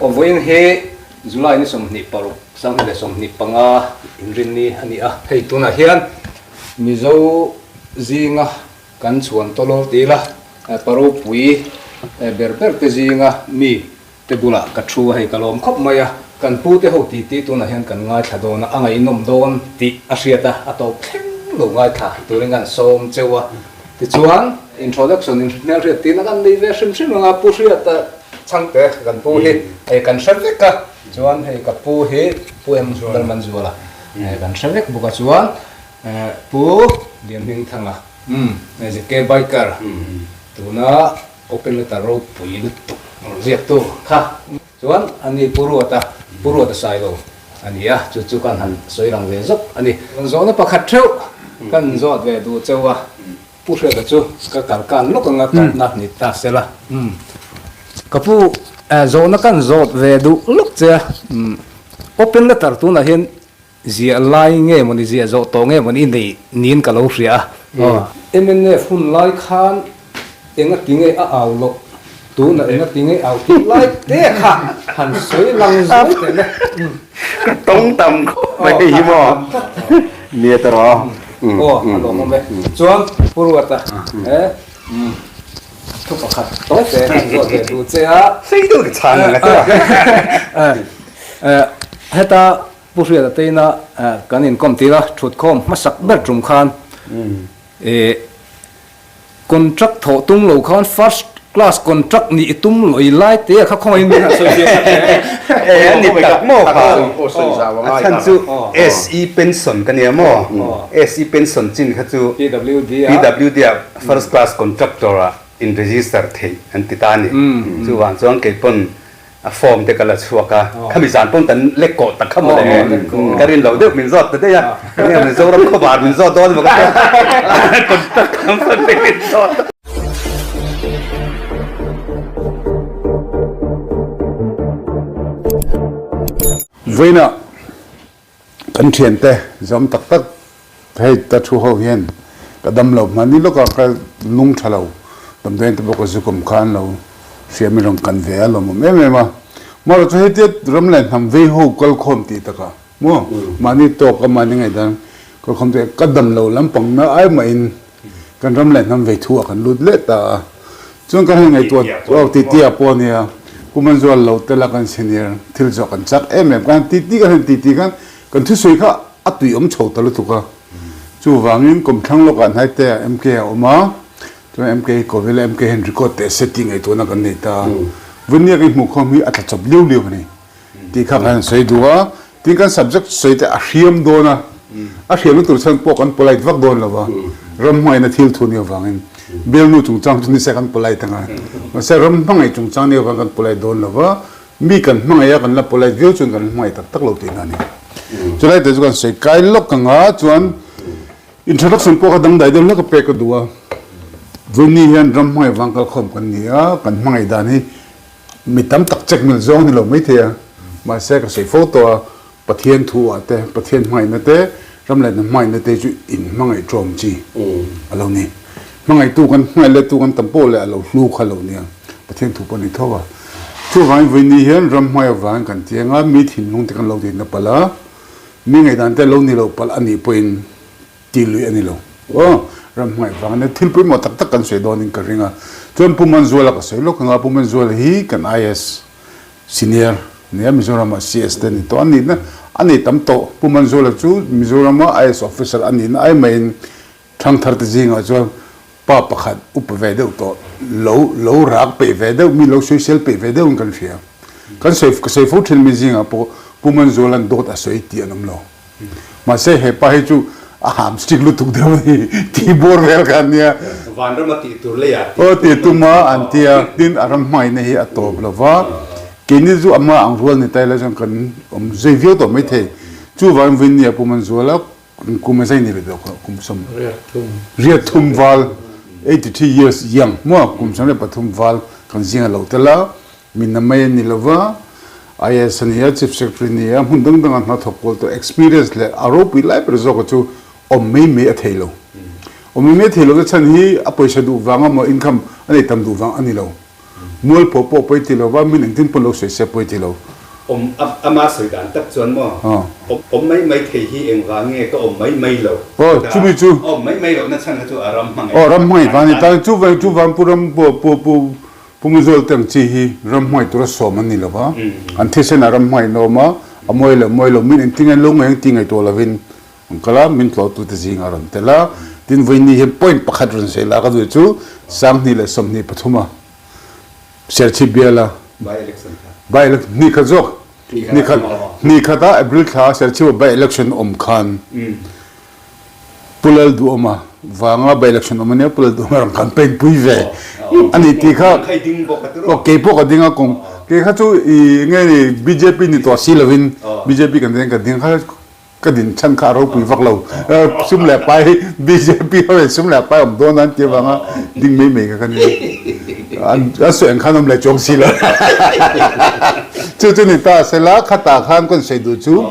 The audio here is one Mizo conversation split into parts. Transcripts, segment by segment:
Aw vawiin hi July ni 26, 2025 inrinni a ni a. Hei tunah hian Mizo zinga kan chhuan tawlawr ti ila pa ropui ber ber te zinga mi te bulah ka thu a, hei ka lawm khawp mai a. Kan pu te ho titi tunah hian kan ngaithla dawn a, a ngaihnawm dawn tih a hriat a, a tawp thleng lo ngaithla turin kan sawm cheu a. Tichuan, introduction in hmelhriat tina kan nei ve hrim hrim ang a, Pu Hriata Chhangte kan pu hi hei kan hre vek a, chuan hei ka pu hi Pu M Lalmanzuala kan hre vek bawk a, chuan Pu Lianhmingthanga ZK Biker tuna open letter ropui lutuk ziaktu kha chuan ani Pu Ruata, Pu Ruata Sailo a ni a, chu chu kan han sawi lang ve zawk a ni. Zawhna pakhat theuh kan zawt ve duh cheu a. Pu Hriata chu ka kal kan lawk anga tawpna ni ta se la. Ka pu zawhna kan zawt ve duh lawk che a, open letter tunah hian ziah lai nge mawni ziah zawh tawh nge mawni i nei niin ka lo hria a. Mnf hun lai khan enga ti nge a au loh tunah enga ti nge au tih lai te kha han sawi lang zuai teh le. Ka tawng tam khawp mai hi maw nia ta rawh. Aw a lawmawm e. Chuan Pu Ruata he thu pakhat tawp te kan zawt ve duh che a. Sei deuh ka chhan ang a ti a. Heta Pu Hriata teina kan inkawm tir a, thutkhawm hmasak ber tum khan Contract thawh tum lo khan first class contract nih i tum lawih lai te a kha khawngaih in min han sawi fiah khat hle. E a ni tak maw kha? A chhan chu SE pension ka nia maw? SE pension chin kha chu PWD ah first class contractor ah in register theih an ti ta a ni. Chuvang chuan kei pawn A form te ka la chhuak a, khami zan pawn kan lek kawh tak kha mawle ka rin lo deuh min zawt ta daih a, enge Mizoram khawvar min zawt dawn emaw ka tia contact number te min zawt a. Vawiinah kan thiante zawm tak tak hei ta thu ho hian ka dam lo hman ni lawka ka lung tha lo damdawiin te pawh ka zu kawm kha an lo hria min rawn kan ve a lawmawm em em a marawh chu hetia ram leh hnam vei ho kalkhawm tih takah maw mahni tawk a mahni ngaihdan kalkhawm tih ka dam lo lampang na ai mahin kan ram leh hnam vei thu ah kan lut leh ta a, chuan kan han ngaihtuah aw titi ah pawh ania Pu Manzual lo tel a kan senior thil zawh kan chak em em kan titi kan han titi khan kan thusawi kha a tui awm chho ta lutuk a, chuvangin kawmthlang lawk ah hnai te ah MK a awm a, chuan MK hi Kovil a MK hian record teh se tih ngaihtuahna kan nei ta a, Vawnia kan hmuh khawm hi a tla chawp liau liau a ni. Tih kha kan han sawi duh a, tin kan subject sawi te a hriam dawn a, a hriamna tur chhan pawh kan polite vak dawn lo va, ram hmangaihna thil thu ni avangin bialnu chungchang chu nise kan polite anga, mahse ram hmangaih chungchang ni avang kan polite dawn lo va, mi kan hmangaih a kan la polite viau chuan kan la hmangaih tak tak lo tihna a ni. Chulai te chu kan sawi kai lawk anga chuan introduction pawh kha dangdai deuh hlek a pek ka duh a, Vawini hian ram hmangaih vang kalkhawm kan ni a, kan hmangaih dan hi Mi tam tak check mil zawng ni lo maithei a, mahse ka sawi fo tawh a, Pathian thu ah te, Pathian hmangaihna te, ram leh hnam hmangaihna te chu in hmangaih ṭawm chi a lo ni. Hmangaihtu kan hmangaih lettu kan tam pawh leh a lo hlu kha lo nia, Pathian thu pawh a ni tho a. Chuvangin vawiini hian ram hmangaih avangin kan tiang a, mi thinlung te kan lo dinna palh a, mi ngaihdan te lo ni lo palh a nih pawhin Ti lui a ni lo. Aw, ram hmangaih vang a nia. Thil pawimawh tak tak kan sawi dawnin ka ring a. Chuan Pu Manzuala ka sawi lawk ang a, Pu Manzuala hi kan IS senior nia, Mizorama CS te a ni tawh. A nihna a nei tam tawh. Pu Manzuala chu Mizorama IS officer a nihna ai maiin thangthar te zingah chuan pa pakhat upa ve deuh tawh, lo lo rak peih ve deuh, mi lo sawisel peih ve deuhin kan hria. Kan sawi ka sawi fo thin mi zingah pawh Pu Manzuala'n dawt a sawi tih an awm lo. Mahse he pa hi chu a ham strict lutuk deuh a ni tih bawr vel kha an nia. Vanram a tih tur leiah tih tum. Tih tum a an ti a, tin a ram hmangaihna hi a tawp lo va, keini chu ama ang rual ni ta ila chuan kan awm zui viau tawh maithei. Chuvangin Vinny-a Pu Manzuala kum a zai ni leh deuh kha kum sawm riat thum val, 83 years young, maw kum 13 val kan zinga lo tel a, Mi na mai a ni lo va, IAS a ni a, Chief Secretary a ni a, hmun dang dangah hna thawk kual tawh experience leh a ropui lai ber zawka chu awm mai mai a thei lo. Awm mai mai a thei lo te chhan hi a pawisa duh vang emaw income a nei tam duh vang a ni lo. Mualpho pawh pawi ti lo va, min engtin pawn lo sawi se pawi ti lo. Awm ama sawi dan tak chuan maw? Awm mai mai thei hi engvang nge ka awm mai mai lo? Aw, chumi chu. Awm mai mai lohna chhan kha chu a ram hmangaih. Aw, ram hmangaih vang a ni ta. Chuvang chuvang Pu Ram Pu Pu Pu Pu Muzawl te ang chi hi ram hmangaih tura sawm an ni lo va. An thisen ah ram hmangaih an awm a, a mawi lo mawi lo min engtin nge an lo ngaih ang tih ngaihtuah lovin an kal a, min tlawhtute zingah a rawn tel a. Tin, vawiin hian point pakhat rawn sawi la ka duh chu 2023 a Serchhip biala by election hnih khat zawk hnih khat hnih khata April thla Serchhip a by election awm khan Pu Lalduhawma vanga by election awm ania Pu Lalduhawma rawn campaign pui ve a ni tih kha aw kei pawh ka ding a kawng kei kha chu i nge ni bjp ni tawh si lovin bjp kan ding ka ding kha Ka din chhan kha a ropui vak lo. Sum leh pai bjp ho in sum leh pai awm dawn an ti avanga ding mai mai kha ka ni. An sawi ang khan awm leh chuang si lo. Chu chu ni ta sela khatah khan kan sawi duh chu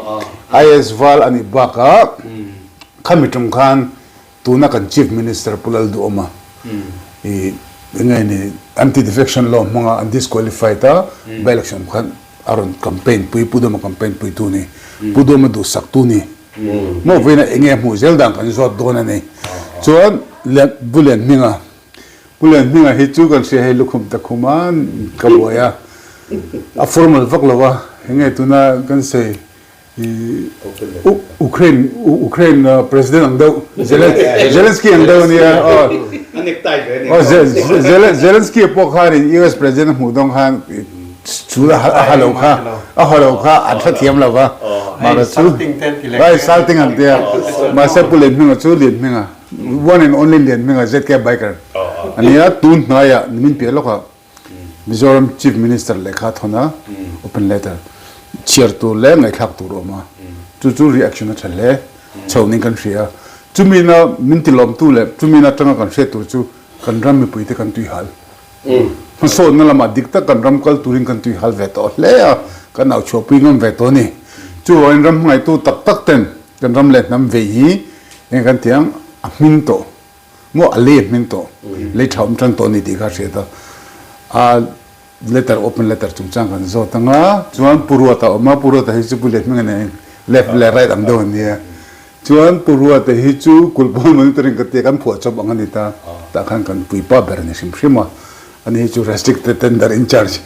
IS val a nih bakah khami tum khan tuna kan Chief Minister Pu Lalduhawma i enge ni anti-defection law hmanga an disqualified a by election khan A rawn campaign pui, Pu Dawma campaign puitu ni, Pu Dawma duhsaktu ni. Maw vawiin eng nge a hmuh zel dan kan zawt dawn a ni. Chuan Pu Lianhminga, Pu Lianhminga hi chu kan hria hei lukhum ta khum a, ka buai a, a formal vak lo a, eng nge tuna kan sawi Ukraine Ukraine president ang deuh Zelensky ang deuh ania aw Zelensky pawh khan in US president a hmuh dawn khan chu a ha lo kha a ha lo kha an hrethiam lo va mahse chu ai salting an tia mahse Pu Lianhminga chu Lianhminga one and only Lianhminga ZK biker ania tun hnaiah nimin piah lawkah Mizoram Chief Minister lehkha thawn a, open letter, chhiar tur leh ngaihthlak tur a awm a, chu chu reaction a tha hle chho niin kan hria a. Chumina min tilawmtu leh chumina atanga kan hriat tur chu kan ram mipuite kan tuihal. Hmasawnna lamah dik tak kan ram kal turin kan tuihal ve tawh hle a, kan auchhuahpui ngam ve tawh a ni. Chuvangin ram hmangaihtu tak tak ten kan ram leh hnam vei hi eng kan tih ang a hmin tawh. Maw a lei a hming tawh, lei tha awm tan tawh a ni tih kha a hriat a. A letter, open letter chungchang kan zawt ang a, chuan Pu Ruata a awm a, Pu Ruata hi chu Pu Lianhminga nen left leh right ang deuh an nia. Chuan Pu Ruata hi chu Kulhpawn monitoring ka tia kan phuah chawp ang a ni ta, tah khan kan puipa ber a ni hrim hrim a. Ani hi chu restricted tender in charge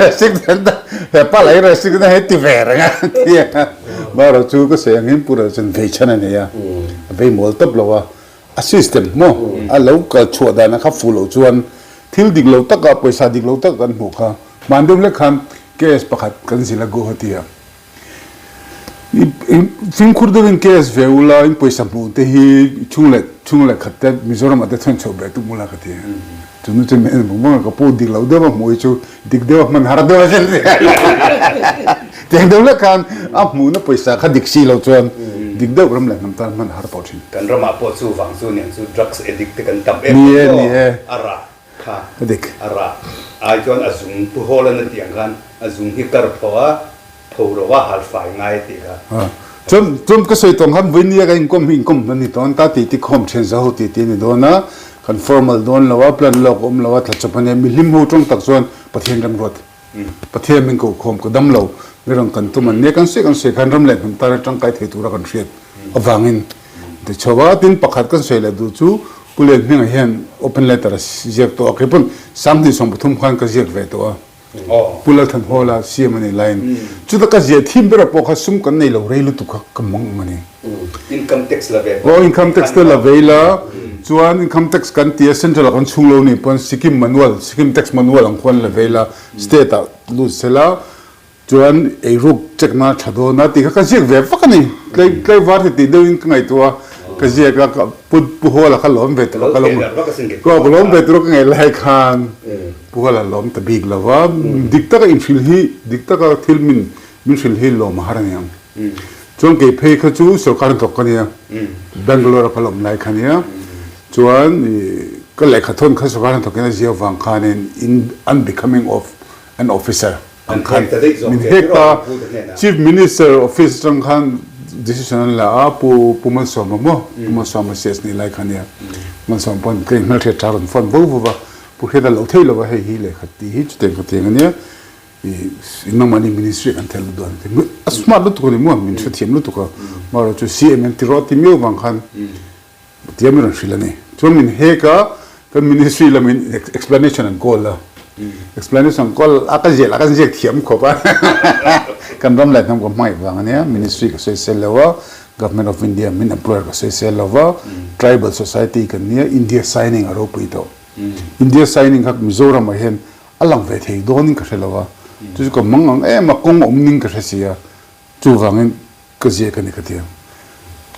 restricted tender he pa lai restricted na he ti ve reng a tia maro chu ka sawi angin Pu Rel chuan vei chhan a nei a a vei mawl tawp lo a a system maw a lo kal chhuah dan a kha fuh loh chuan thil dik lo taka pawisa dik lo taka kan hmuh kha hman deuh hlek khan case pakhat kan zil a Guwahati ah Fimkhur deuhin case ve ula in pawisa hmuh te hi chhung leh chhung leh khat te Mizoram ah te chhawn chhoh ve tum ula ka ti a. Chu nu chu min en vang vang a ka pu dik lo deuh a hmuh hi chu dik deuh a hman har deuh a sin tiang deuh lek khan a hmuhna pawisa kha dik si lo chuan dik deuh ram leh hnam tan hman har tawh thin. Kan ramah pawh chu vang chu niang chu drugs addict te kan tam em em tawh a rah kha a rah ai chuan a zung pu hawl an a tih ang khan a zung hi kar thaw a Tho lo a hal fai ngai a tih kha. Chuan chuan ka sawi tawng khan vawinia ka inkawm hi inkawm hman ni dawn ta tih ti khawm then za ho tih tih a ni dawn a, kan formal dawn lo a, plan lawk a awm lo a, thla chawp a nia, mihlim ho tawng tak chuan Pathian remruat, Pathian min ko khawm ka dam lo, mi rawn kan tum an nia, kan sawi kan sawi khan ram leh hnam tan atang kai thei tura kan hriat avangin ti chho a, tin pakhat kan sawi leh duh chu Pu Lianhminga hian open letter a ziak tawh a, keipawn 2023 khan ka ziak ve tawh a. Pu Lalthanhawla CM a nih laiin chuta ka ziah thim berah pawh kha sum kan nei lo rei lutuk kha ka mang ang a ni. Income tax la ve Aw income tax te la ve ila chuan income tax kan tia central ah kan chhung lo nih pawn Sikkim manual Sikkim tax manual ang khuan la ve ila state ah lut sela Chuan eiruk check na tha dawn a tih kha ka ziak ve vak a ni. Tlei tlei var ti tih deuhin ka ngaihtuah a, ka ziak a, ka pu Pu Hawla kha lawm ve tur a ka lawm ka ka lawm ve tur a ka ngaih lai khan Pu Hawla lawm ta bik lo va, dik taka inhrilh hi dik taka thil min min hrilh hi lawm a har a ni ang. Chuan kei phei kha chu sorkar hnathawk ka nia, Bangalore a ka lawm lai kha nia, chuan ih ka lehkha thawn kha sorkar hnathawkin a ziak vang khanin in unbecoming of an officer ang khan min hek ta Chief Minister office atang khan decision an la a Pu Pu Malsawma maw Pu Malsawma CS nih lai kha nia Malsawma pawn ka inhmelhriat tha rawn phone vo vo va. Pu Hriata lo thei lova hei hi lehkha tih hi chutiang ka tiang ania i nangmahni ministry kan thel lut dawn a ti. A smart lutuk a ni maw min hrethiam lutuk a amaherawhchu CM an ti rawh a ti miau vang khan Tia min rawn hrilh a ni. Chuan min hek a, kan ministry lamin explanation an call a. Explanation an call a, ka ziah lah ka ziak thiam khawp a. Kan ram leh hnam ka hmangaih vang a nia, ministry ka sawisel lo a, Government of India min employer ka sawisel lo va, tribal society kan nia, India signing a ropui tawh. India signing kha Mizoram ah hian a lang ve thei dawnin ka hre lo va, chu chu ka mang ang em a, kawng awm ning ka hre si a, chuvangin Ka ziak a ni ka ti a.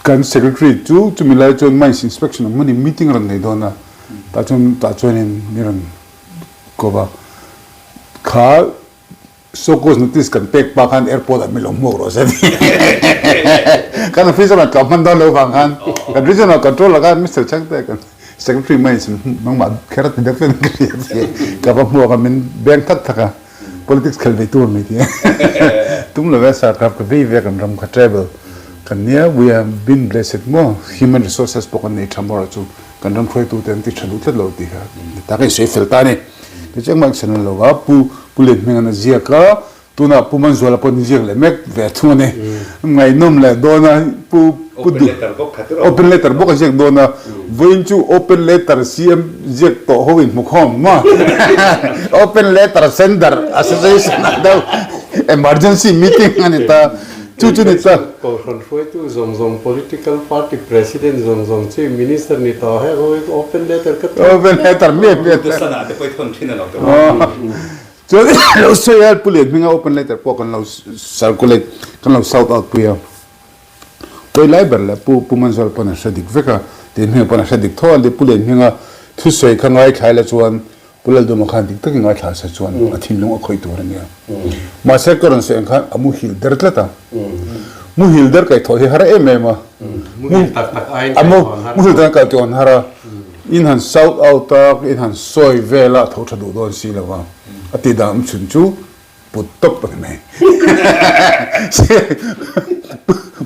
Kan secretary chu chumi lai chuan mines inspection ang hmunin meeting a rawn nei dawn a, tah chuan tah chuanin min rawn ko va. Kha show cause notice kan pek pa khan airport ah min lo hmuak rawh se ti. Kan office a rawn tlawm hman dawn lo vang khan kan regional controller khan Mister Chhangte kan secretary mines nangmah kher a ti deuh fel in ka hria ti. Ka va hmuak a min beng thak thak a. Politics khel ve tur mai ti tum lo ve sarkar ka vei ve kan ram kha tribal kan nia we have been blessed maw human resources pawh kan nei tha maw chu kan ram hruaitu te an ti tha duh tlat lo tih kha ta ka insawi fel ta a ni ti chu engmah insawi lo va pu pu Lianhming an a ziak a tunah pu Manzuala pawh an ziak leh mek ve thung a ni ngaihnawm leh dawn a pu Open letter bawk a ziak dawn a, vawiin chu open letter CM ziak tawh ho in hmu khawm maw? Open letter sender association ah deuh emergency meeting a ni ta, chu chu ni ta. Kohhran hruaitu zawng zawng, political party president zawng zawng, chief minister ni tawh heng ho hi open letter ka thawn Open letter miah miah ta. Sana te pawh i thawn thin a lo te maw? Chuan lo sawi a, Pu Lianhminga open letter pawh kan lo circulate, kan lo shout out pui a. Pawi lai ber leh Pu Pu Manzuala pawn a hre dik vek a, Lianhminga pawn a hre dik tho a, Pu Lianhminga thusawi kha ngaithlai la chuan Pu Lalduma khan dik takin ngaithla se chuan a thinlung a khawih tur a nia. Mahse ka rawn sawi ang khan a muhil der tlat a, muhil der kaihthawh hi har em em a, Muhil tak tak aiin kaihthawh an har. Muhil tak kaihthawh an har a, in han shout out a, in han sawi vel a, a tho tha duh dawn si lo va, a tih dan awm chhun chu Put tawp a ni mai.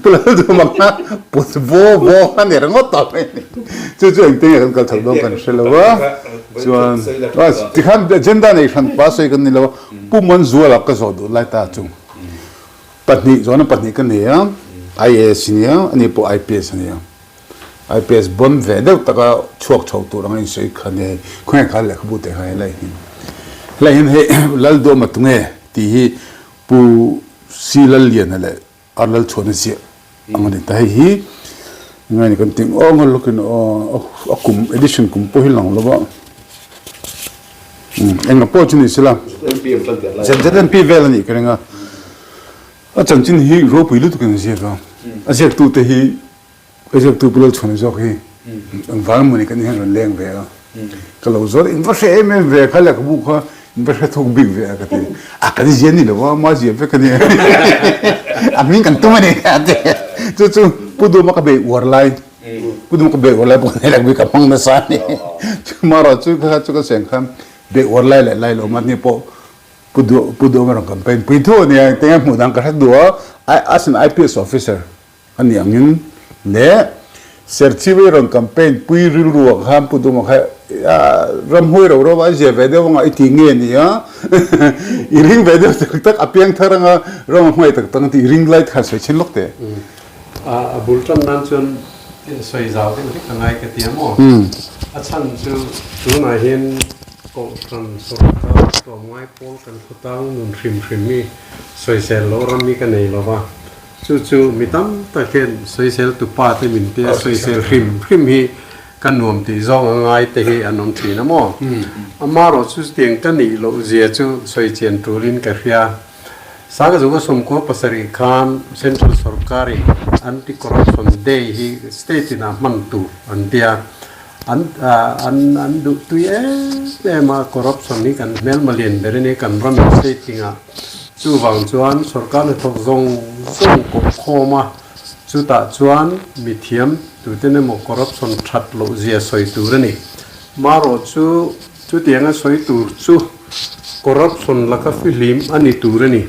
Pu Lalduhma kha put vaw vaw kha ni ringawt tawh mai a ni. Chu chu engtin nge kan kal chho dawn kan hre lo a. Chuan tikhan agenda nei hran pa sawi kan ni lo a. Pu Manzuala ka zawh duh lai ta chu pahnih zawhna pahnih ka nei a, IAS a nia, ani pawh IPS a nia. IPS bon ve deuh taka chhuak chho tur anga insawi kha nia khawnge kha lehkhabu te kha helai hian helai hian hei Lalduama tunge tih hi Pu Si Lalliana leh Ar Lalchhuana ziah ang a ni ta hei hi ngai ni kan tih aw ngaw lawkin aw a kum edition kum pawh hi lang lova enga pawh chu ni sela ZNP vel a nih ka ring a a chanchin hi ropui lutukin a ziak a a ziaktute hi Ka ziaktu Pu Lalchhuana zawk hi an vang mawni kan hian rawn leng ve a, ka lo zawt in va hre em em ve kha lehkhabu kha in va hre thuk bik ve a ka ti, a kan zia ni lo a ma zia vek a ni a hming kan tum a ni a ti, chu chu Pu Duma ka bei uar lai, Pu Duma ka bei uar lai pawh ka lehkhabu hi ka hmang nasa a ni, chumah chu kha chu ka seng khan bei uar lai leh lai lo mah ni pawh Pu Pu Duma rawn campaign pui thu a nia, engtin nge hmuh dan ka hre duh a, as an IPS officer. A nih angin leh Serchhip-i rawn campaign pui rilru ah khan Pu Duma kha ramhuai ro ro a zia ve deuh anga i ti nge ni a, i ring ve deuh tak tak a piang thar anga ram a hmangaih tak tak ang tih i ring lai khan sawi chhin lawk teh. A bul tan nan chuan sawi zau deuh hlek a ngai ka ti a maw? A chhan chu tunah hian Kohhran sorkar tlawmngai pawl kan khawtang nun hrim hrim hi sawisel loh ram hi ka nei lo va. Chu chu mi tam tak hian sawisel tu pa te min tia sawisel hrim hrim hi ka nuam tih zawng a ngai te hi an awm thin a maw? Amaherawh chu chutiang ka nih loh zia chu sawi chian tulin ka hria. Sangzunga sawmkua pasarih khan Central sorkarin Anti Corruption Day hi state inah hman tur an tia. An an an duh tui em em a, corruption hi kan hmelma lian ber a ni kan ramin state tingah. Chuvang chuan sorkar hnathawk zawng zawng kawp khawm a, chutah chuan mithiam tuten emaw corruption that loh zia sawi tur a ni. Marawh chu chutianga sawi tur chu corruption laka fihlim a ni tur a ni.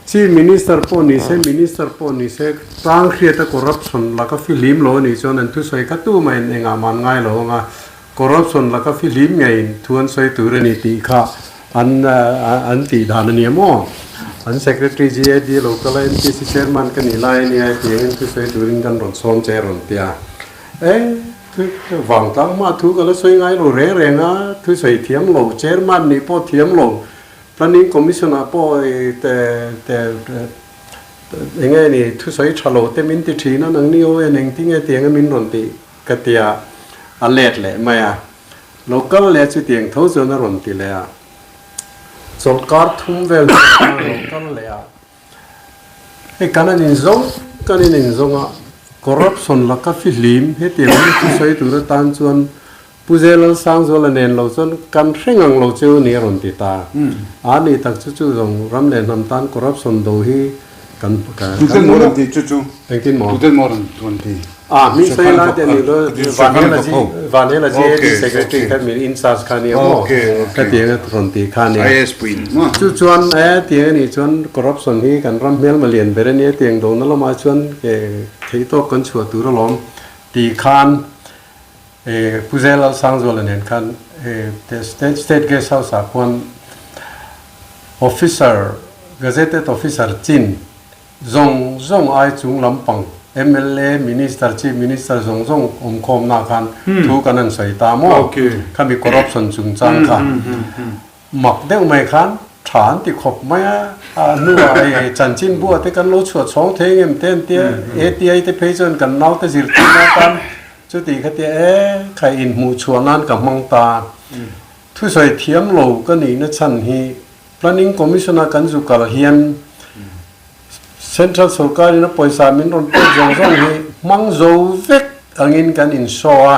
Chief Minister pawh ni se, Minister pawh ni se, tlang hriata corruption laka fihlim lo a nih chuan an thusawi kha tumah in engah man ngai lo ang a. Corruption laka fihlim ngeiin thu an sawi tur a ni tih kha an an tih dan a ni a maw? An Secretary GAD lo kal a, MPC Chairman ka nih lai a nia tiangin thu sawi turin kan rawn sawm che a rawn ti a. E, thu vangtlang hma thu ka la sawi ngai lo reng reng a, thu sawi thiam lo, Chairman nih pawh thiam lo, Planning Commission ah pawh te te eng nge ni thu sawi tha lo te min ti thin a, nangni ho hian engtinge tiang a min rawn tih? Ka ti a, a let leh mai a. Lo kal leh chutiang tho chuan a rawn ti leh a. Chawlhkar thum vel hnuah khan lo kal leh a. Hei kan an inzawng kan in inzawng a, corruption laka fihlim hetiang hi thusawi tur atan chuan Pu Zelalsangzuala nen lo chuan kan hre ngang lo cheu ni a rawn ti ta. A nih tak chu chu zawng ram leh hnam tan corruption do hi kan kan Tuten maw rawn ti chu chu? Engtin maw? Tuten maw rawn rawn ti? A hming sawi lai te a ni lo Vanhela G Vanhela GAD secretary kha min in charge kha nia maw? Ka ti anga rawn ti kha nia. IAS puiin maw? Chu chuan e tiang a nih chuan corruption hi kan ram hmelma lian ber a nia tiang do na lamah chuan theihtawp kan chhuah tur alawm ti khan Pu Zel Sangzuala nen khan State Guest House ah khuan Officer, Gazetted Officer chin zawng zawng ai chung lampang mla, Minister, Chief Minister zawng zawng awmkhawmna khan thu kan han sawi ta maw? Khami corruption chungchang kha. Mak deuh mai khan tha an ti khawp mai a, a hnuah hei chanchin buah te kan lo chhuah chhawng thei engem te an tia, ATI te phei chuan kan naute zirtirna atan chuti kha tia e khai inhmuh chhuah nan ka hmang ta. Thusawi thiam lo ka nihna chhan hi Planning Commission a kan zu kal hian Central sorkarin a pawisa min rawn pek zawng zawng hi hmang zo vek angin kan inshaw a,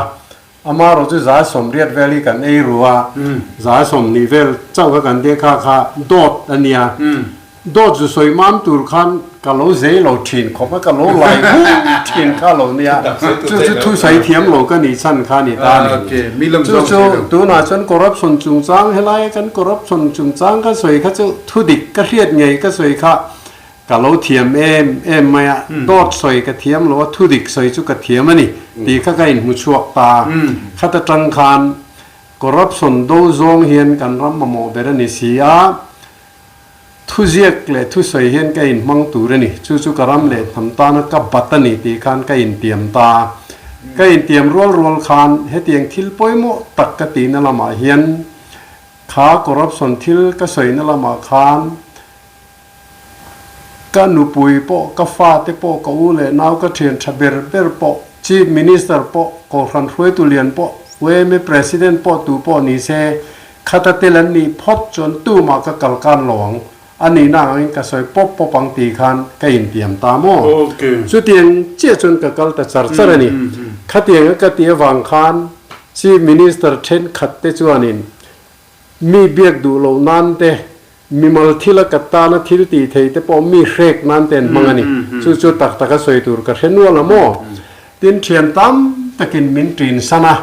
Amarawh chu 180 vel hi kan ei ru a, 120 vel chauh kha kan deh kha kha dawt a nia. Dawt zu sawi mam tur khan ka lo zei lo thin khawp a, ka lo lai hu thin kha lo nia. Chu chu thu sawi thiam lo ka nih chhan kha a ni ta a ni. Chu chu tunah chuan corruption chungchang helai kan corruption chungchang ka sawi kha chu thu dik ka hriat ngei ka sawi kha Ka lo thiam em em mai a, dawt sawi ka thiam lo a, thudik sawi chu ka thiam a ni tih kha ka inhmu chhuak ta. Khat atang khan corruption do zawng hian kan ram mamawh ber a ni si a, thuziak leh thusawi hian ka inhmang tur a ni, chu chu ka ram leh hnam tana ka bat a ni tih khan ka intiam ta. Ka intiam rual rual khan hetiang thil pawimawh tak ka tihna lamah hian kha corruption thil ka sawina lamah khan Ka nupui pawh, ka fate pawh, ka u leh nau ka thian tha ber ber pawh, Chief Minister pawh, Kohhran hruaitu lian pawh, YMA President pawh tu pawh ni se, khata tel an nih phawt chuan tumah ka kal kan lo ang, a nihna angin ka sawi pawp pawp ang tih khan ka intiam ta maw? Chutiang chiah chuan ka kal ta char char a ni. Khatianga ka tih avang khan Chief Minister thenkhat te chuanin Mi biak duh loh nan te, mimal thila ka tana thil tih thei te pawh mi hrek nan te an hmang a ni. Chu chu tak taka sawi tur ka hre nual a maw? Tin, thian tam takin min ṭin san a,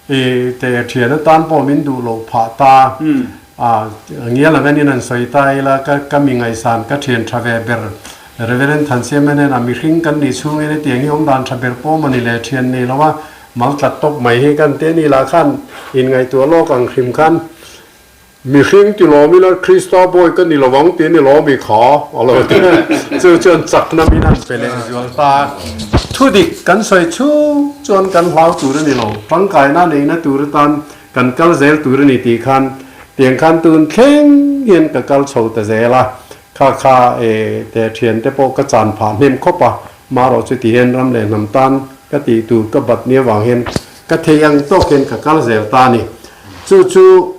i te thian atan pawh min duh loh phah ta. A ngial ang anin an sawi ta ila, ka ka mi ngaihsan ka thian tha ve ber Reverend Thansiama hnenah mihring kan nih chhungin hetiang hi awm dan tha ber pawh maw ni le thian nei lo a, Mal tlat tawp mai hi kan te ni lah khan inngaihtuah lawk ang hrim khan mihring ti lawm ila Krista bawi ka ni lo ang ti ni lawm i kha a lo ti chu chuan chakna min han pe leh zual ta. Thudik kan sawi chhung chuan kan hlau tur a ni lo, tangkaina neihna tur atan kan kal zel tur a ni tih khan tiang khan tun thleng hian ka kal chho ta zel a, kha kha e te thiante pawh ka chan phah hnem khawp a, Marawh chu ti hian ram leh hnam tan ka tih tur ka bat ni avang hian ka thei ang tawk hian ka kal zel ta a ni. Chu chu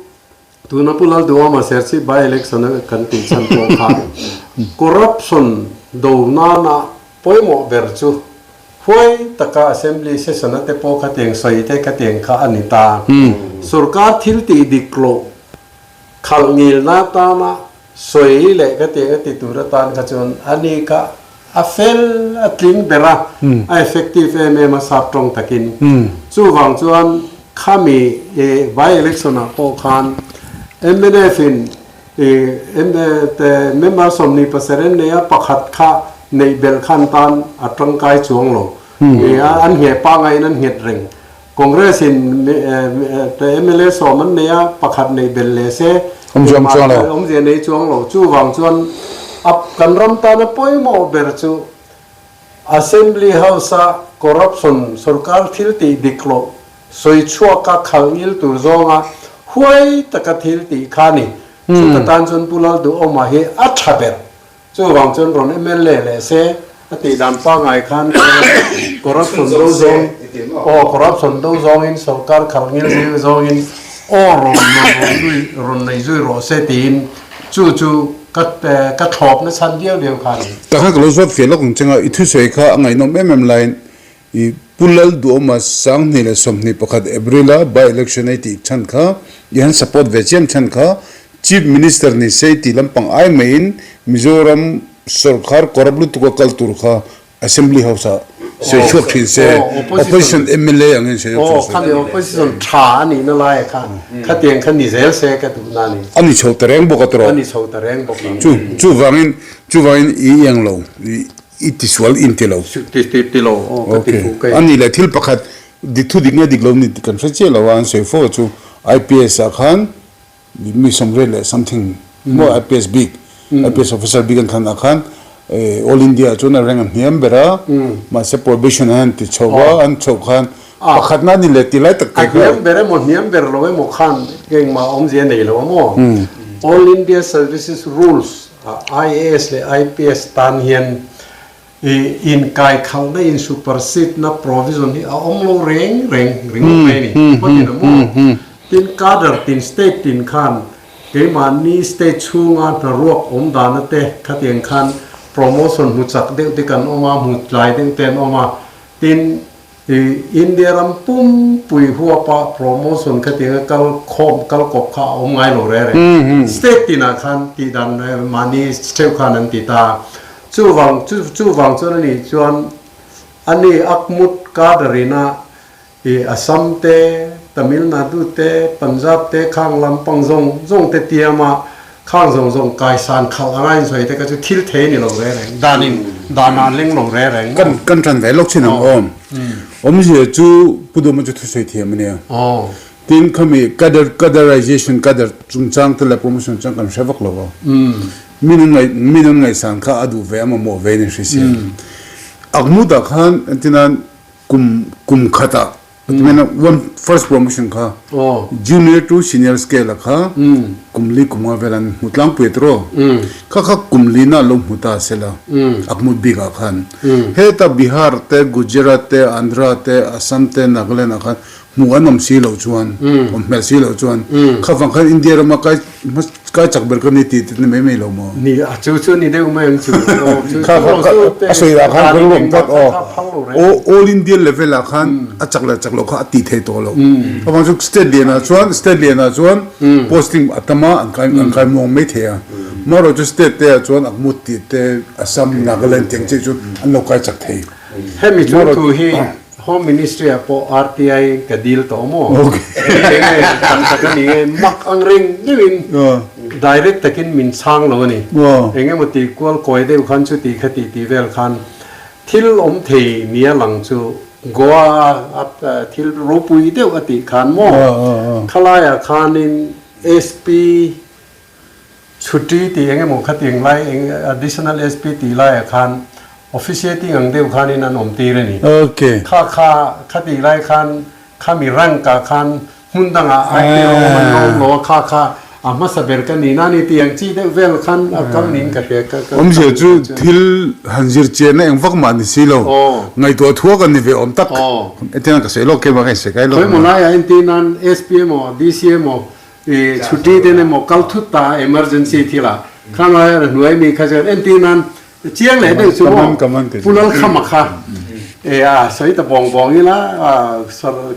tuna Pu Lalduhawma Serchhip by election a kan tih chhan pawh kha corruption do nana pawimawh ber chu huai taka assembly session a te pawh khatiang sawi te khatiang kha a ni ta. Sorkar thil tih dik loh khalh ngilna tana Sawi leh ka tiang a ti tur atan kha chuan a ni kha a fel a tling ber a, a effective em em a sap tawng takin. Chuvang chuan khami by election ah pawh khan mnf in member 27 an nei a, pakhat kha neih belh khan tan a tangkai chuang lo. An ngheh pangai in an nghet reng. Congress in mla sawm an nei a, pakhat neih belh leh se, engmah awmzia nei chuang lo. Chuvang chuan a kan ram tana pawimawh ber chu Assembly House a corruption sorkar thil tih dik loh sawi chhuaka khalh ngil tur zawnga huai taka thil tih kha a ni. Chuta tan chuan Pu Lalduhawma hi a tha ber. Chuvang chuan rawn mla leh se a tih dan pangngai khan corruption do zawng aw corruption do zawngin sorkar khalh ngil zir zawngin aw rawn rawn lui rawn nei zui rawh se tiin chu chu ka ka thlawp na chhan viau viau kha a ni. Tah khan ka lo zawt fiah lawk ang cheng a, i thusawi kha a ngaihnawm em em laiin i Pu Lalduhawma 2021 April a by election a i tih chhan kha i han support ve chiam chhan kha Chief Minister ni se i tih lampang ai maiin Mizoram sawrkhar corrupt lutuk a kal tur kha Assembly House ah sawi chhuak thin se Opposition mla angin sawi chhuak thin se. Aw khami Opposition tha a nihna lai kha khatiang kha ni zel se ka duhna a ni. A ni chho ta reng bawk a tawrh. A ni chho ta reng bawk a. Chu chuvangin chuvangin i iang lo i tisual in ti lo. Ti lo aw ka ti fuh ka A nih leh thil pakhat dik thu dik nge dik lo ni kan hre chiah lo a an sawi fo chu IPS ah khan Mi sawmriat leh something maw IPS bik, IPS officer bik an thlan ah khan All India ah chuan a rank a hniam ber a, mahse probation an han ti chho a, an chhoh khan pakhatna a ni leh ti lai tak te kha. A hniam ber emaw hniam ber lo emaw khan engmah awmzia nei lo a maw? All India Services Rules ah IAS leh IPS tan hian I inkaikhalhna, in supersede na provision hi a awm lo reng reng ringawt mai a ni. Pawtin a maw? Tin, cadre tin, state tin khan keimahni state chhunga hnaruak awm dana te khatiang khan promotion hmu chak deuh te kan awm a, hmu tlai deuh te an awm a. Tin, I India ram pumpui huapa promotion khatianga kal khawm kal kawp kha a awm ngai lo reng reng. State tinah khan tih dan mahni theuh khan an ti ta. Chuvang chu chuvang chuan a nih chuan ani Akmut Kadarina i Assam te, Tamil Nadu te, Punjab te khang lampang zawng zawng te tiama Khang zawng zawng kaisan khalh anga insawi te kha chu thil thei ni lo reng reng, dan in dan ah leng lo reng reng maw? Kan kan tan ve lawk chin ang aw. Awmzia chu Pu Duma chu thusawi thiam a nia. Tin khami cadre caderization cadre chungchang te leh promotion chungchang kan hre vak lo a. Min an ngaih min an ngaihsan kha a duh ve a mamawh ve in hre si. Akmut ah khan entirnan kum kum khatah One first promotion kha junior to senior scale a kha kum li kum nga vel an hmu tlangpui tawh kha kha kum li na lo hmu ta sela a hmu bik ah khan heta Bihar te Gujarat te Andhra te Assam te Nagaland ah khan hmu an awm si loh chuan awm hmel si loh chuan kha vang khan India rama kai Kai chak ber ka ni tih te ni mai mai lo maw? Ni a chu chu ni deuh mai ang chu. Kha kha kha a sawi ah khan ka ruam tlat aw. All India level ah khan a chak leh chak loh kha a tih thei tawh lo. Avang chu state lian ah chuan state lian ah chuan posting a tam a an kai an kai muang mai thei a. Amaherawh chu state te ah chuan Akmut tih te Assam Nagaland tih ang chiah chu an lo kai chak thei. Hemi chung thu hi Home Ministry ah pawh RTI ka dil tawh maw? Hei enge tak tak a ni nge mak ang reng deuhin direct takin min chhang lo a ni. Eng emaw ti kual kawi deuh khan chuti kha tih tih vel khan thil awm thei nia lang chu Goa a thil ropui deuh a tih khan maw khalaiah khanin SP Chhuti tih eng emaw khatiang lai eng additional SP tih laiah khan officiating ang deuh khanin an awm tir a ni. Kha kha khatih lai khan khami rank ah khan hmun dangah IPO awm an awm lo a kha kha a hmasa ber ka ni na ni tih ang chi deuh vel khan a kal niin ka hria ka ka Awmzia chu thil han zir chianna eng vak mah ni si lo ngaihtuah thuak an ni ve awm tak. Hetiang ka sawi lawk kemah ka insawi kai lawk. Khawimaw laiah entir nan SP emaw DC emaw I chhuti ten emaw kal thut ta emergency thil ah kha ngai a hnuai mi kha chuan entir nan chiang leh deuh chu maw Pu Lalkhama kha e a sawi ta bawng bawng ila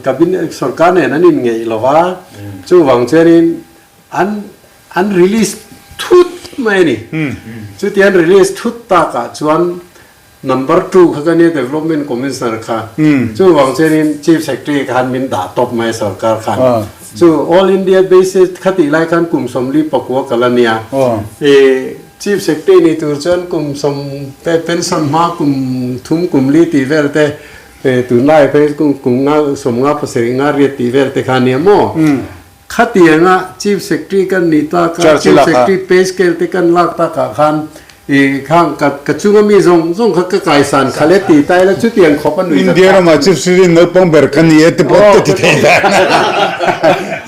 cabinet sorkar nen an inngeih lo va chuvang chuanin an an release thut mai a ni chuti an release thut takah chuan Number two kha ka nia Development Commissioner kha. Chuvang chuanin Chief Secretary khan min dah tawp mai sorkar khan. Chu All India basis kha tih lai khan kum 44 ka la nia. I Chief Secretary ni tur chuan kum sawm te pension hma kum thum kum li tih vel te. Tunlai phei kum kum nga 50 pasarih nga riat tih vel te kha nia maw? Khatianga Chief Secretary kan nih tak a, Chief Secretary pay scale te kan lak takah khan i khang ka ka chunga mi zawng zawng kha ka kaisan kha le ti ta ila chutiang khawp a nui India zat ramah Chief Secretary naupang ber ka ni e ti pawh ka ti thei dan.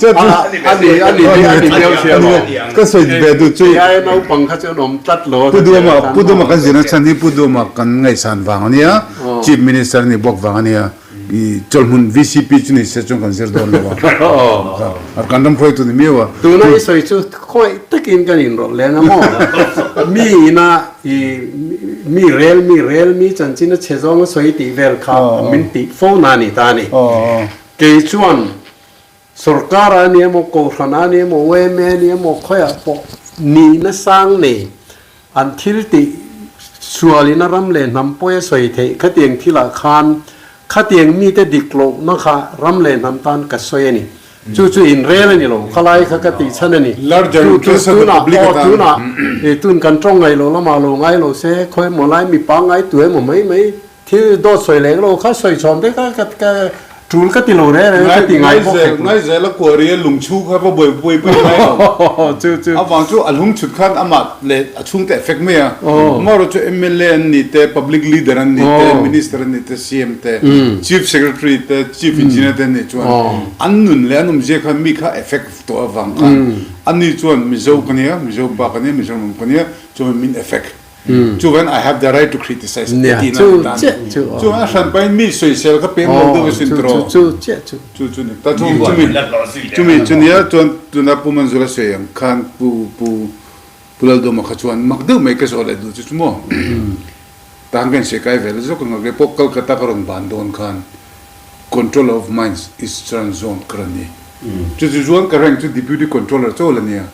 A ni a ni a ni deuh sia maw? Ka sawi ve duh chu. Kei aia naupang kha chu an awm tlat lo a Pu Duhama Pu Duhama kan zirna chhan hi Pu Duhama kan ngaihsan vang a nia. Chief Minister a ni bawk vang a nia. I chawlhmun VCP chu ni se chuan kan zir dawn lo a. Kan ram hruaitu ni miau a. Tuna i sawi chu khawi takin kan inrawlh leng a maw? Mi ina i mi rel mi rel mi chanchin a chhe zawng a sawi tih vel kha min tih fo na a ni ta a ni. Kei chuan Sorkar a ni emaw, Kohhran a ni emaw, yma a ni emaw, khawiah pawh nihna sang nei an thil tih sualin a ram leh hnam pawi a sawi theih khatiang thilah khan khatiang mite dik lohna kha ram leh hnam tan ka sawi a ni. Chu chu inrel a ni lo, khalai kha ka tih chhan a ni. Larger Chu chu interest of the tunah public aw atan. tunah tun kan tawng ngaih loh lamah lo ngai lo se, khawi emaw lai mi pangngai tu emaw mai mai Thil dawt sawi leng lo kha sawi chhawm te kha ka ka tul ka ti lo reng reng ka ti ngai bawk hek lo. Ngaizel a kuari a lung chhu kha va buai buai pui ngai lo. Chu chu. A vang chu a lung chhut khan amah leh a chhungte effect mai a. Amaherawh chu mla an ni te, public leader an ni te, minister an ni te, CM te, chief secretary te, chief engineer te an nih chuan an nun leh an awmzia khan mi kha effect tawh avang khan ani chuan Mizo ka nia, Mizo pa ka nia, Mizoram ka nia chuan min effect. Chuvan I have the right to criticize Nia, ti na chu tan. chiah chu aw. Chuan a hran pain mi soisel kha pem lo deuh asin Chu tiraw. chu chiah chu. Chu chu ni. Ta chu chumi chumi chu nia chuan tuna Pu Manzura sawi ang khan Pu Pu Pu Laldawma kha chuan mak deuh mai ka zawh leh duh chu chu maw. Tan ka insawi kai ve la zawk ang a pawh Kolkata ka rawn ban dawn khan Controller of Mines Eastern Zone ka rawn ni. Chu chu chuan ka rank chu Deputy Controller chaw la nia.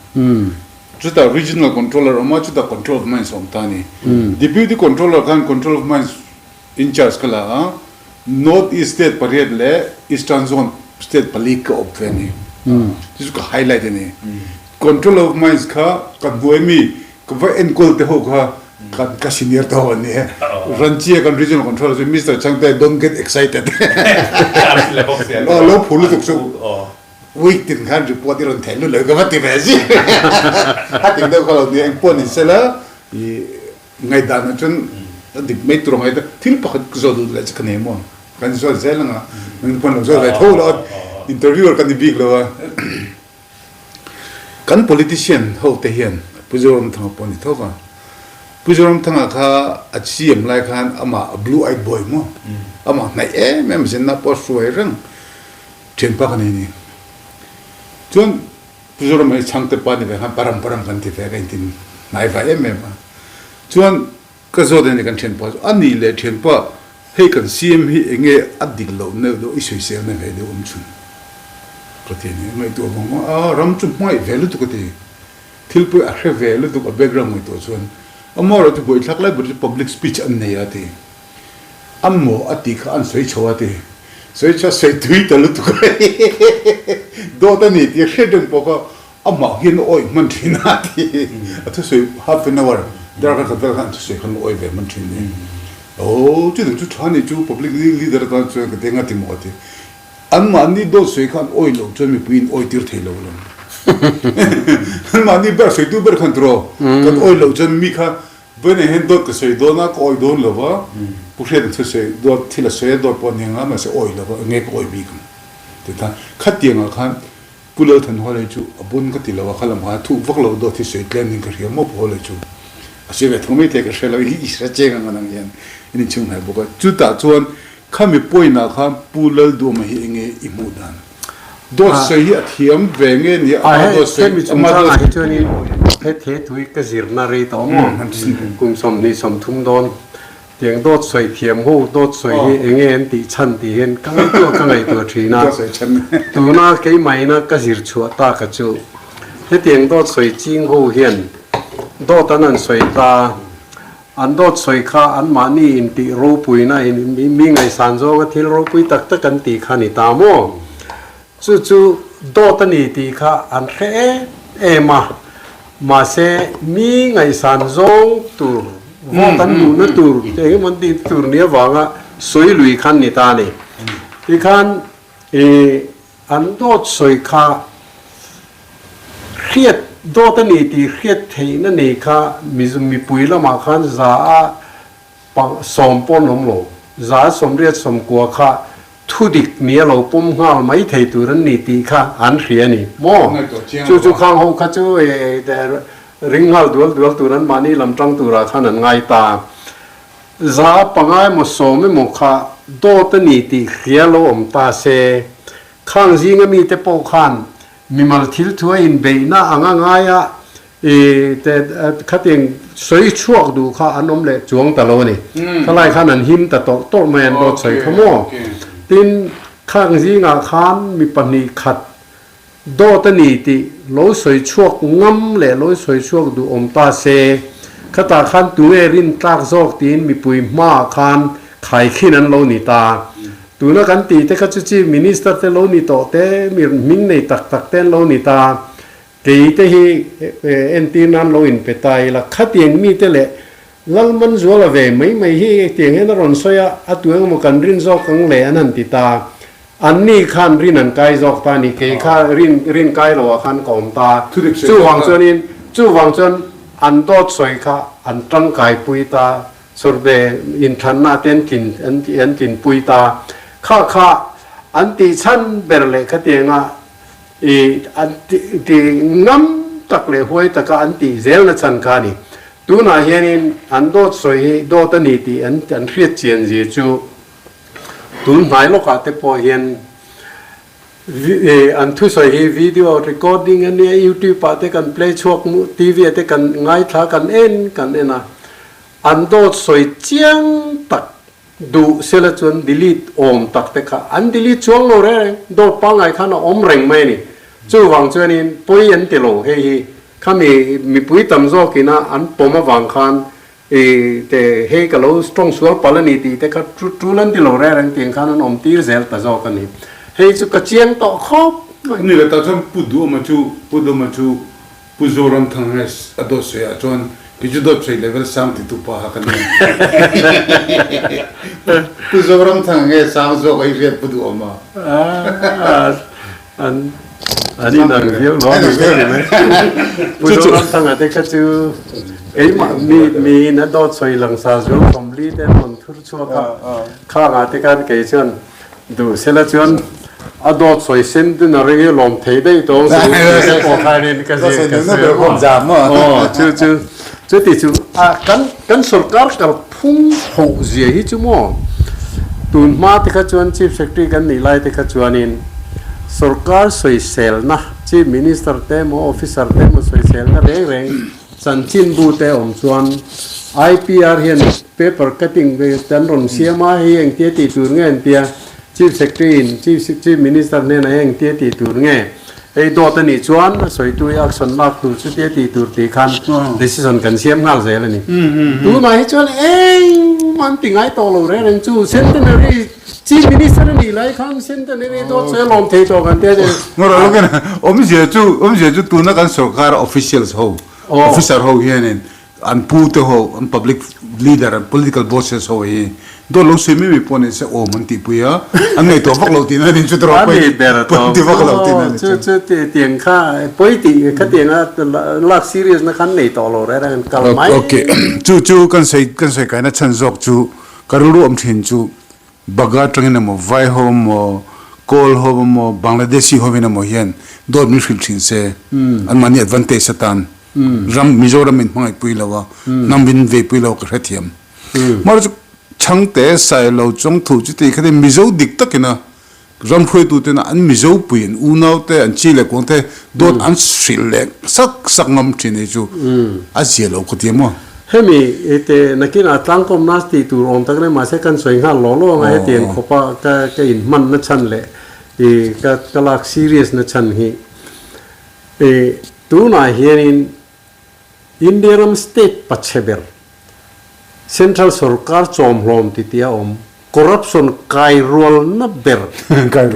Chutah Regional Controller awm a, chutah Control of Mines awm ta a ni. Deputy Controller khan Control of Mines in charge ka la a, North East State pariat leh Eastern Zone State pali ka awp ve a ni. Chu chu ka highlight a ni. Control of Mines kha ka hnuai mi ka va enkawl te ho kha kan ka senior te ho an ni e. Ranchi a kan Regional Controller chu Mister Changte don't get excited. Lo phur lutuk chu. Week tin khan report i rawn theih lut lo ka va ti ve si. A ting deuh kha lo nia engpawh ni sela i ngaihdan ah chuan a dik mai tur ang ai ta thil pakhat ka zawh duh leh chu ka nei maw kan zawt zel anga nang pawn lo zawt ve tho lo a interviewer ka ni bik lo a kan politician ho te hian Pu Zoramthanga pawh a ni thawk a Pu Zoramthanga kha a CM lai khan amah blue eyed boy maw amah hnaih em em zinna pawh a hruai reng. Thianpa ka nei ni. Chuan Pu Zoram hi chhangte pa ni ve khan param param kan ti ve ka intin hnai vai em em a. Chuan ka zawt a ni kan thianpa chu a nih leh thianpa hei kan CM hi enge a dik loh neuh deuh i sawisel na ve deuh awm chhun ka ti a ni. Ngaihtuah vang vang a ram chu hmangaih ve lutuk a ti. Thil pawh a hre ve lutuk a background ngaihtuah chuan amaherawh chu buaithlak lai ber chu public speech an nei a ti. A maw a tih kha an sawi chho a ti. Sawi chho a sawi tui ta lutuk a dawt a ni tih a hriat reng pawh kha amah hian a awih hman thin a ti. A thusawi half an hour darkar khat vel khan a thusawi khan a awih ve hman thin ni. Aw chutiang chu tha ni chu public leader atan chuan ka deng a ti maw a ti. Anmahni dawt sawi kha an awih loh chuan mipui in awih tir thei lo alawm. Anmahni ber sawitu ber khan tiraw kan awih loh chuan mi kha Vawiinah hian dawt ka sawi dawn a, ka awih dawn lo va, Pu Hriat thu sawi dawt thil a sawi a, dawt pawh a ni ang a, mahse awih lo va, enge ka awih bik ang ti khan khatiangah khan Pu Lalthanhawlei chu a bun ka ti lo a, kha lam khan a thuh vak lo dawt hi sawi tlem in ka hria maw Pu Hawlei chu a sawi ve tho mai thei ka hre lo, i hre cheng ang anang hian in inchhung hnai bawk a, chutah chuan khami point-ah khan Pu Lalduama hi enge i hmuh dan? Dawt sawi hi a thiam ve nge ni a ama dawt sawi Hemi chungchangah hi chuanin he the tui ka zirna rei tawh maw kum 20 30 dawn tiang dawt sawi thiam ho dawt sawi hi enge an tih chhan tih hian ka ngaihtuah ka ngaihtuah thin a tuna keimahina ka zir chhuah tak a chu hetiang dawt sawi ching ho hian dawt an han sawi ta An dawt sawi kha anmahni intih ropuina in mi ngaihsan zawnga thil ropui tak tak an tih kha ni ta maw? Chu chu dawt a ni tih kha an hre em em a, mahse mi ngaihsan zawng tur vote an duhna tur eng emaw an tih tur ni avanga. sawi lui khan ni ta a ni. Tikhan i an dawt sawi kha hriat dawt a ni tih hriat theihna nei kha mipui lamah khan za a 70 pawh an awm lo. Za 80 90 kha thudik nia lo pawm nghal mai thei tur an ni tih kha an hria a ni maw? Chu chu khang ho kha chu ring nghal dual dual tur an mahni lam tang turah khan an ngai ta. 5 emaw 10 emaw kha dawt a ni tih hria lo awm ta se, khang zinga mite pawh khan mimal thil thu a inbeihna anga ngaia I te khatiang sawi chhuak duh kha an awm leh chuang ta lo a ni. Khalai khan an him ta tawlh tawlh mai an dawt sawi kha maw? Tin, khang zingah khan mi 2 khat dawt a ni tih lo sawi chhuak ngam leh lo sawi chhuak duh awm ta se, khatah khan tunge rin tlak zawk tiin mipui hmaah khan khaikhin an lo ni ta. Tuna kan tih te kha chu Chief Minister te lo ni tawh te, mi hming nei tak tak te an lo ni ta. Kei te hi entir nan lo inpe ta ila, khatiang mite leh Lalmanzuala ve mai mai hi tiang hian a rawn sawi a, a tu engemaw kan rin zawk ang le an han ti ta. Anni khan rin an kai zawk ta a ni, kei kha rin rin kai lo ah khan ka awm ta. Chuvang chuanin chuvang chuan an dawt sawi kha an tangkaipui ta, sawrbe inthlanna te an tlin an an tlinpui ta. Kha kha an tih chhan ber leh khatianga I an ti ngam tak leh huai taka an tih zelna chhan kha a ni. Tunah hianin an dawt sawi hi dawt a ni tih an an hriat chian zia chu tun hnai lawkah te pawh hian an thusawi hi video recording a nia, YouTube ah te kan play chhuak TV ah te kan ngaithla kan en kan en a, an dawt sawi chiang tak Duh sela chuan delete awm tak te kha an delete chuang lo reng reng, dawt pangngai khan a awm reng mai a ni. Chuvang chuanin pawi an ti lo hei hi khami mipui tam zawkina an pawm avang khan i te hei ka lo strong sual palh a ni tih te kha tul an ti lo reng reng tiang khan an awm tir zel ta zawk a ni. Hei chu ka chiang tawh khawp mai. Ni le tah chuan Pu Duhawma chu Pu Duhawma chu Pu Zoramthanga a dawt sawi ah chuan kei chu dawt sawi level sang ti tu pa kha ka ni. Pu Zoramthanga nge sang zawk a i hriat Pu Duhawma? An an inang viau lo a ni ber mai. Pu Zoramthanga te kha chu keimah mi miin a dawt sawi langsar zual 40 te an rawn thur chhuak a, khangah te khan kei chuan Duh sela chuan a dawt sawi sen dun a ring i lawm thei daih tawng chu tih te pawh khanin ka zir ka zir aw chu chu chuti chu a kan kan sorkar kalphung hoh zia hi chu maw tun hma te kha chuan chief secretary kan nih lai te kha chuanin sorkar sawiselna chief minister te emaw officer te emaw sawiselna reng reng Chanchinbu te awm chuan IPR hian paper cutting ve an rawn siam a, hei engtia tih tur nge an tia, Chief Secretary in Chief Minister hnenah hei engtia tih tur nge, hei dawt a nih chuan a sawitu hi action lak tur chutia tih tur tih khan decision kan siam nghal zel a ni. Tunah hi chuan engmah an ti ngai tawh lo reng reng chu Centenary Chief Minister a nih lai khan Centenary dawt sawi a lawm thei tawh kan tia che. Ngawrh lo khan awmzia chu awmzia chu tuna kan sorkar officials ho officer ho hianin an pu te ho an public leader an political bosses ho hi dawt lo sawi mai mai pawh ni se awm an tihpui a an ngaihtuah vak lo tihna a ni chu tawh pawi pawi ti vak lo tihna a ni chu. Chu chu tiang kha pawi tih khatiang a lak serious na khan nei tawh lo reng reng an kal mai. Okay chu chu kan sawi kan sawi kaina chhan zawk chu Ka rilru awm thin chu Baga atangin emaw, Vai ho emaw, Kawl ho emaw, Bangladeshi hovin emaw hian dawt min hrilh thin se, anmahni advantage atan ram Mizoram min hmangaihpui lo a, hnam min veipui lo a ka hrethiam. Mahse chu Chhangte, Sailo, Chawngthu chuti khatin Mizo dik takina Ram hruaitutena an Mizo pui, an unaute, an chi leh kuangte dawt an hrilh leh sak sak ngam thin hi chu a zia lo ka ti maw? Hemi te nakinah tlangkawmna tih tur awm tak reng mahse kan sawi nghal lawh lawh anga hetiang khawpa ka ka inhman na chhan leh i ka ka lak serious na chhan hi i tunah hianin India ram state pachhe ber Central sorkar chawmhlawm titi a awm. Corruption kai rualna ber,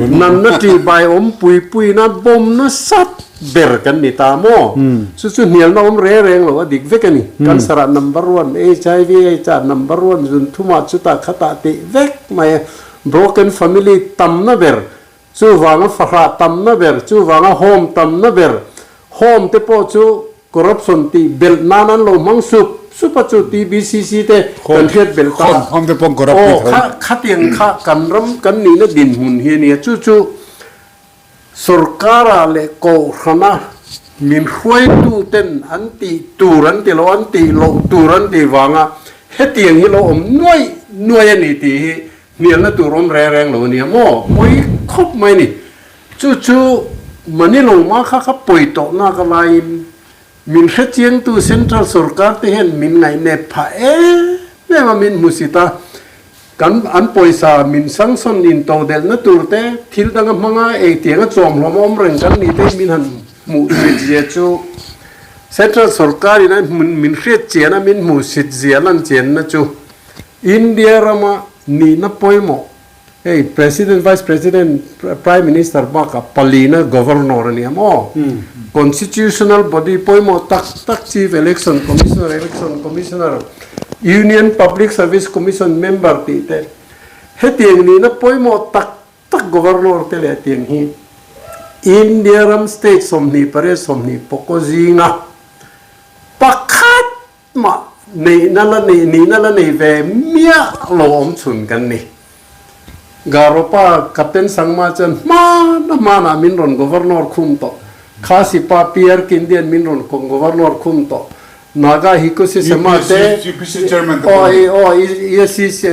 nanna tihbai awm pui puina bawm nasat ber kan ni ta maw? Chu chu hnialna awm reng reng lo a dik vek a ni. Cancer ah number one, HIV AIDS ah number one, zunthum ah chutah khatah tih vek mai a. Broken family tamna ber, chuvanga fahrah tamna ber, chuvanga home tamna ber, home te pawh chu Corruption tih belh nan an lo hmang sup sup a chu TBCC te kan hriat belh ta. Aw kha khatiang kha kan ram kan nihna dinhmun hi a nia chu chu sorkara leh kohhrana min hruaitu ten an tih tur an ti lo an tih loh tur an tih vanga hetiang hi lo awm nuaih nuaih a ni tih hi hnialna tur awm reng reng lo a nia maw pawi khawp mai a ni. Chu chu Manilo ma kha kha pawi tawh nak a laiin min hrechiangtu Central sorkar te hian min ngaihnep phah em em a min hmusit a, kan an pawisa min sanction in todelhna tur te thil danga hmanga engtianga chawmhlawm awm reng kan nih te min han hmuhsit zia chu Central sorkar in a min hriatchian a min hmuhsit zia lan chianna chu India rama nihna pawimawh Hei President, Vice President, Prime Minister bakah palina Governor a nia maw? Constitutional body pawimawh tak tak Chief Election Commissioner, Election Commissioner, Union Public Service Commission member tih te hetiang nihna pawimawh tak tak Governor te leh tiang hi India ram state 28 20 zinga pakhat Mah neihna la nei nihna la nei ve miah lo awm chhun kan ni. Garopa Captain Sangma chuan hmana hmanah min rawn Governor khum tawh, Khasi pa PR Kindian min rawn Governor khum tawh, Naga Hikusi Sema te, aw aw ESC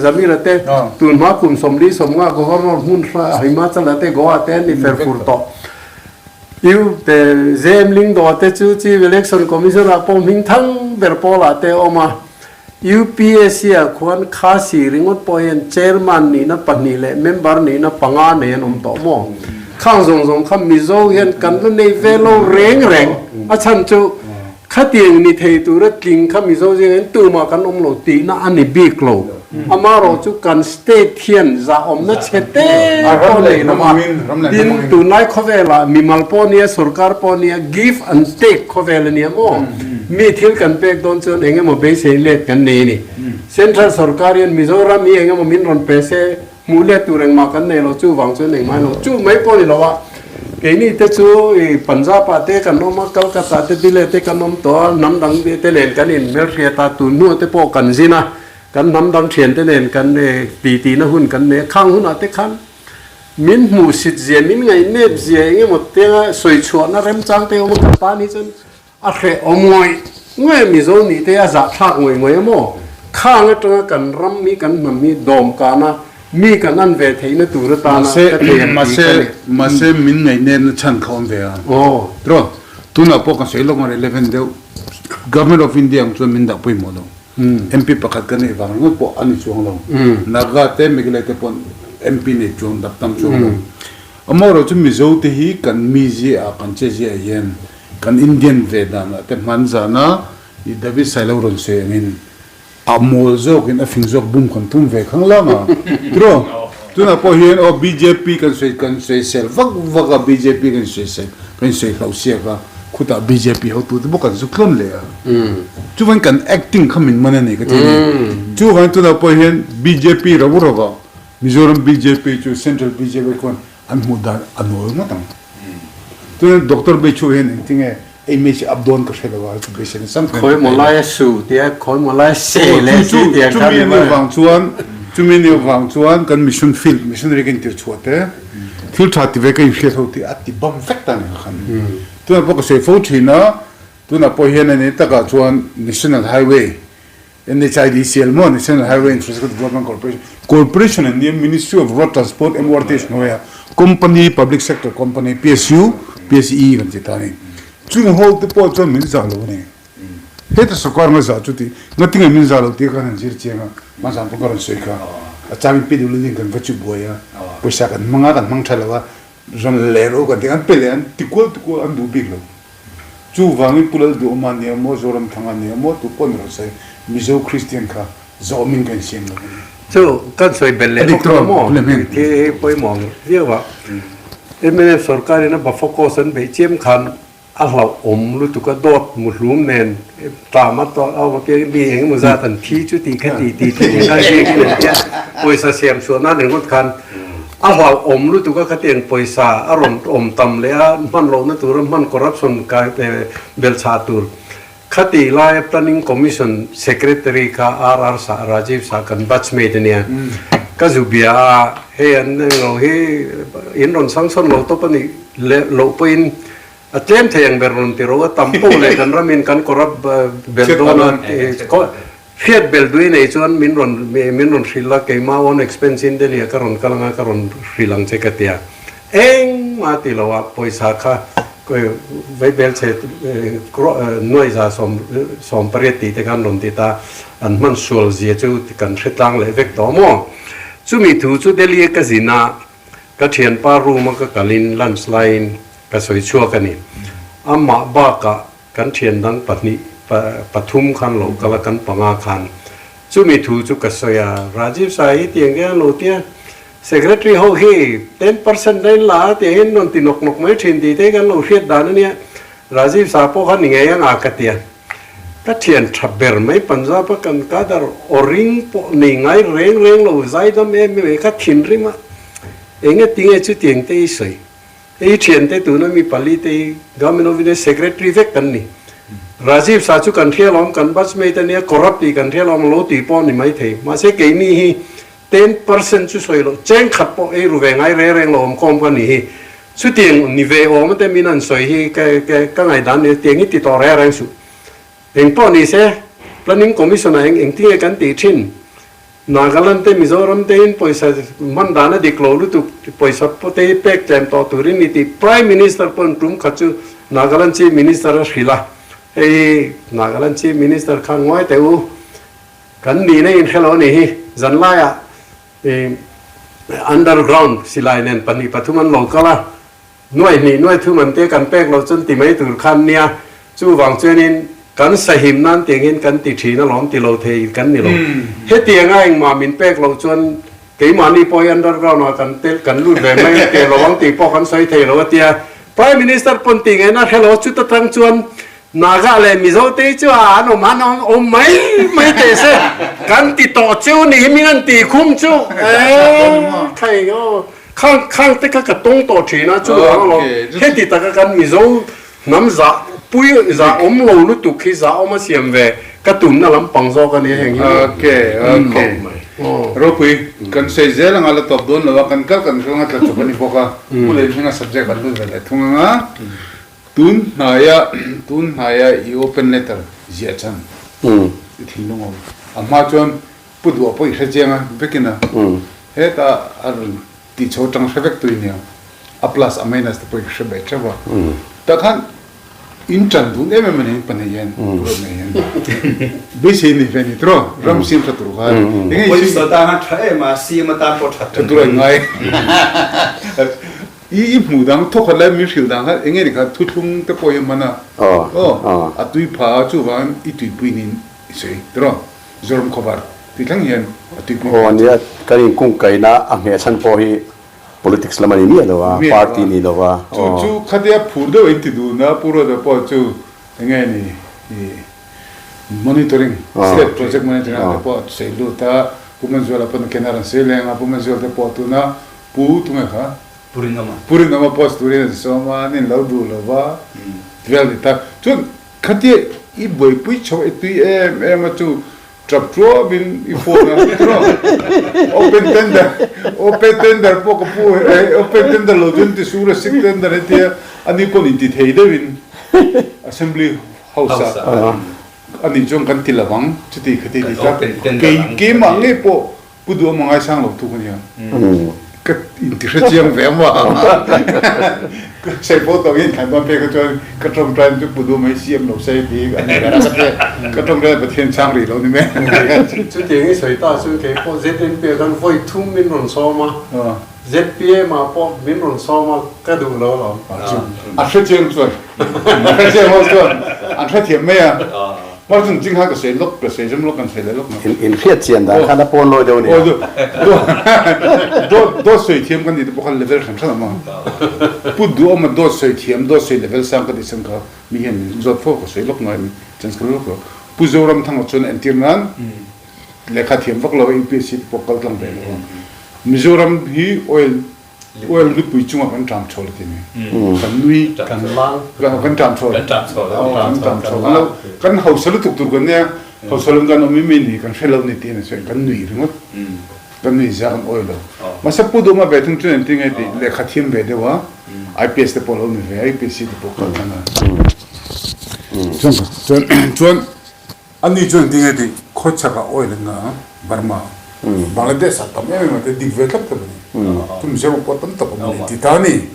Zamira te tun hma kum 40 50 Governor hmun Himachal te Goa te an ni fer fur tawh. Tiu te Zem Lingdaw te chu Chief Election Commissioner ah pawh hming thang ber pawl ah te a awm a. UPSC ah khuan Khasi ringawt pawh hian Chairman nihna pahnih leh member nihna panga nei an awm tawh maw? Khang zawng zawng kha Mizo hian kan la nei ve lo reng reng. A chhan chu Khatiang ni thei tura tling kha Mizo zingah hian tumah kan awm lo tihna a ni bik lo. Amaherawh chu kan state hian zahawmna chhe te pawh nei lo a, tin tunlai khawvelah mimal pawh nia sorkar pawh nia give and take khawvel a nia maw? Mi thil kan pek dawn chuan eng emaw beisei let kan nei a ni. Central sorkar hian Mizoram hi eng emaw min rawn pe se, Hmuh let tur engmah kan nei lo, chuvang chuan engmah lo. Chu mai pawh ni lo a, keini te chu i Punjab ah te kan awm a, Calcutta te Delhi te kan awm tawh a, hnam dang te nen kan in hmelhriat a, tun hnuah te pawh kan zin a, kan hnam dang thian te nen kan ti tihna hun kan nei a, khang hunah te khan min hmuhsit zia, min ngaihnep zia eng emaw tenga sawi chhuahna remchang te awm a, kan tan hi chuan A hreh awm ngawih ngawih a Mizo nih te a zahthlak ngawih ngawih a maw? Khang atanga kan ram hi kan hnam hi dawmkana mi kan an ve theihna tur atana ka thei ang tih ka ni. Mahse min ngaihnenna chhan kha awm ve a. Tiraw? Tunah pawh kan sawi lawk ang relevant deuh. Government of India ang chuan min dah pawimawh lo. MP pakhat ka neih vang ringawt pawh a ni chuang lo. Naga te Meghalaya te pawh MP nei chuang dap tam chuang lo. Amaherawhchu Mizo te hi kan mizia ah kan chezia ah hian Kan Indian ve danah te hman zana i David Sailo rawn sawi angin a mawl zawkin a fing zawk bum kan tum ve khang lang a. Tiraw? Tunah pawh hian aw bjp kan sawi kan sawisel vak vak a, bjp kan sawisel kan sawi hlauh siak a, khutah bjp hotute bawk kan zuk tlawn leh a. Chuvangin kan acting kha min man a ni ka ti a ni. Chuvangin tunah pawh hian bjp rau rauah Mizoram bjp chu Central bjp khuan An hmuh dan a nawl ngawt ang. Chuan Doctor Beichhu hian engtin nge ei mai chi up dawn ka hre lo a, chu beisei na sang Khawi maw lai a su tia, khawi maw lai a se leh si tia kha ni mai. Chumi vang chuan, chumi ni vang chuan kan mission field, missionary kan tir chhuah te, thil tha ti ve ka inhriat ho tih a ti bam vek ta ni kha khan. Tunah pawh ka sawi fo thin a, tunah pawh hian a ni takah chuan National Highway NHIDCL maw National Highway Infrastructure Development Corporation, Corporation an nia Ministry of Road Transport, MORTH hnuaia company, public sector company, PSU, PSE kan ti ta a ni. Chung ho te pawh chuan min zah lo a ni. Heta sorkar nga zah chu tih, ngatinge min zah lo tih khan an zir chiang a, hmanzan pawh ka rawn sawi kha. A changin PWD in kan va chu buai a, pawisa kan hmang a, kan hmang tha lo a, Ran leh ro kan ti an pe leh an ti kual ti kual an duh bik lo. Chuvangin Pu Lalduhawma nia maw, Zoramthanga nia maw tu pawh ni rawh se, Mizo Kristian kha zawhmin kan siam lo a ni. Chu kan sawi belh leh bawk lo maw? Thil hi pawimawh ang viau a. Mnf sorkarin a Bafocos an beih chiam khan a hlauhawm lutuk a, dawt muhlum nen tlam a tawh au apiangin mi eng emaw zat an thi chu tih kha ti ti ti ti khan biakin an tia pawisa siam chhuah nan ringawt khan a hlauhawm lutuk a khatiang pawisa a rawn awm tam leh a hman lohna tura hman corruption kai belhchhah tur Khatih laia Planning Commission Secretary kha RR Shah, Rajiv Shah kan batchmate a nia. Ka zu bia a, hei an englo hi in rawn sanction lo tawp a nih leh loh pawhin a tlem thei ang ber rawn ti ro a, tam pawh leh kan ramin kan corrupt bel dawn a, hriat bel duai nei chuan min rawn min rawn hrilh a, keimah own expense in Delhi ah ka rawn kal anga ka rawn hrilh ang che ka ti a. Engmah ti lo a pawisa kha vaibelchhe nuaiza 18 tih te khan rawn ti ta, an hman sual zia chu kan hre tlang leh vek tawh maw? Chumi thu chu Delhi ka zin a, ka thianpa room a ka kalin lunch laiin ka sawi chhuak a ni. Amah bakah Kan thian dang pahnih, pathum khan lo kal a, kan panga khan. Chumi thu chu ka sawi a, Rajiv Sai hi tiang hian lo tia, Secretary ho hi 10% a in la a tiang hian rawn ti nawk nawk mai thin tih te hi kan lo hriat dan a nia. Rajiv Sa pawh khan ni ngei ang a ka tia. Ka thian tha ber mai Punjab a kan kadar awring pawh nei ngai reng reng lo zaidam em em e ka thinrim a, enge tinge chutiang te i sawi? Hei thiante tuna mi pali te hi Government of India Secretary vek kan ni. Rajiv Shah chu kan hria lawm, kan batchmate a nia, corrupt tih kan hria lawm, lo tih pawh a ni maithei. Mahse keini hi 10% chu sawi loh, cheng khat pawh ei ru ve ngai reng reng lo awm khawm ka ni hi. Chutiang ni ve awm te min an sawi hi ka ka ngaihdan ni, tiang hi ti tawh reng reng suh. Eng pawh ni se, Planning Commission ah eng engtinge kan tih thin? Nagaland te Mizoram te in pawisa hman dan a dik lo lutuk, pawisa te hi pek tlem tawh turin ni tih Prime Minister pawn tum khat chu Nagaland Chief Minister a hrilh a, hei hi Nagaland Chief Minister khan ngawi teh u, kan nihna in hre lo a nih hi, zanlaiah underground silai nen pahnih pathum an lo kal a, Nuai hnih nuai thum an te kan pek loh chuan ti mai tur khan nia, chuvang chuanin kan sahim nan tiangin kan ti thin alawm ti lo thei kan ni lo. Hetianga engmah min pek loh chuan keimahni pawh hi underground ah kan tel kan lut ve mai a teh lo ang tih pawh kan sawi thei lo a tia. Prime Minister pawn tih ngaihna hre lo chuta tang chuan Naga leh Mizo te hi chu an awm an awm mai mai teh se kan ti tawh chu ni hi min an tih khum chu eeh thei aw. Khang khang te kha ka tawng tawh thin a, chuvang alawm heti taka kan Mizo hnam zah pui zah awm lo lutuk hi zah awm a siam ve ka tumna lampang zawk a nia heng hi. Ok ok Ropui kan sawi zel anga la tawp dawn lo a, kan kal kan kal anga tla chawp a ni bawk a, Pu Leinhminga subject an lut ve leh thung anga tun hnaia tun hnaia i open letter ziah chhan i thinlung awm a hma chuan Pu Duh pawh i hre chiang a, vekin a, heta a rawn tih chho atang hre vek tui nia, a plus a minus te pawh i hre bai theuh a, tah khan in tan dun em em a ni pahnih hian, Pu Ruat nei hian beisei nei ve a ni tiraw, ram siam tha tur khan enge i Pawisa tan a tha em a, siam atan pawh tha tha tur a ngai. I i hmuh dang thawkhat lai min hrilh dan khan enge ni kha thuthlung te pawh hi a hman a, aw a tui pha a chuvangin i tuipui niin i sawi tiraw. Zoram khawvar tih thleng hian a tuipui Aw ania, kan inkungkaihna a ngheh chhan pawh hi politics lam a ni miah lo a, party ni lo a. Chu chu khatia phur deuh in ti dun a, Pu Ruata pawh chu enge ni i monitoring, state project monitoring ah te pawh a sawi lut a, Pu Manzuala pawn a ken a rawn sawi leng a, Pu Manzuala te pawh tuna Pu tunge kha? Pu Rinawma. Pu Rinawma post turin an sawm a, an inlo duh lo va, vel ni tak. Chuan Khatia i buaipui chho i tui em em a chu tap tuam in i phone a open tender open tender pawh ka pu open tender lo chuan ti sur a sick tender hetia ani pawn in ti thei deuh in assembly house ah ani chuan kan ti lovang chuti khati ti ta kei keimah ngei pawh Pu Duhawm a ngaisang lo thung a nia. Ka inti hre chiang ve ang a. Ka sawi pawh tawh hian thlan dawn phei kha chuan ka tawngtai chu Pu Duhawm hi CM lo se tih a ni ber a ka ti. Ka tawngtai Pathian chhang rih lo ni mai. Chutiang i sawi ta chu kei pawh ZNP ah khan vawi thum min rawn sawm a, ZPM ah pawh min rawn sawm a, ka duh lo alawm. A hre chiang chuan, a hre chiang ho chuan an hrethiam mai a. Mar chung ching kha ka sawi lawk, ka sawi zawm lawk, kan sawi leh lawk na. In hriat chian dan khan a pawn lawi deuh a nia. Aw dawt sawi thiam kan tih te pawh khan level hran hran a awm a. Pu Duhawma dawt sawi thiam, dawt sawi level sang ka tih chhan kha mi hian min zawt fo ka sawi lawk ngai a ni, chance ka la lawk lo. Pu Zoramthanga chuan entir nan lehkha thiam vak lo a UPSC te pawh kal tlang ve lo a. Mizoram hi oil Oil nupui chungah kan ṭam chho la ti ni. Kan nui kan lang kan ṭam chho kan ṭam chho kan ṭam chho kan lo kan hausa lutuk tur kan nia hausa lo kan awm i mi ni kan hre lo ni tiin a sawi kan nui ringawt kan nui zia kan awi lo mahse Pu Duhma ve thung chuan engtin nge tih lehkha thiam ve deuh a IPS te pawh lo ni ve a UPSC te pawh kal tlang a chuan chuan Ani chuan tinge tih khawchhakah oil an ngah a, Burma, Bangladesh ah tam em em a te dik ve thlap thlap a ni. Chu Mizoram pawh tam tak awm a ni ti ta a ni.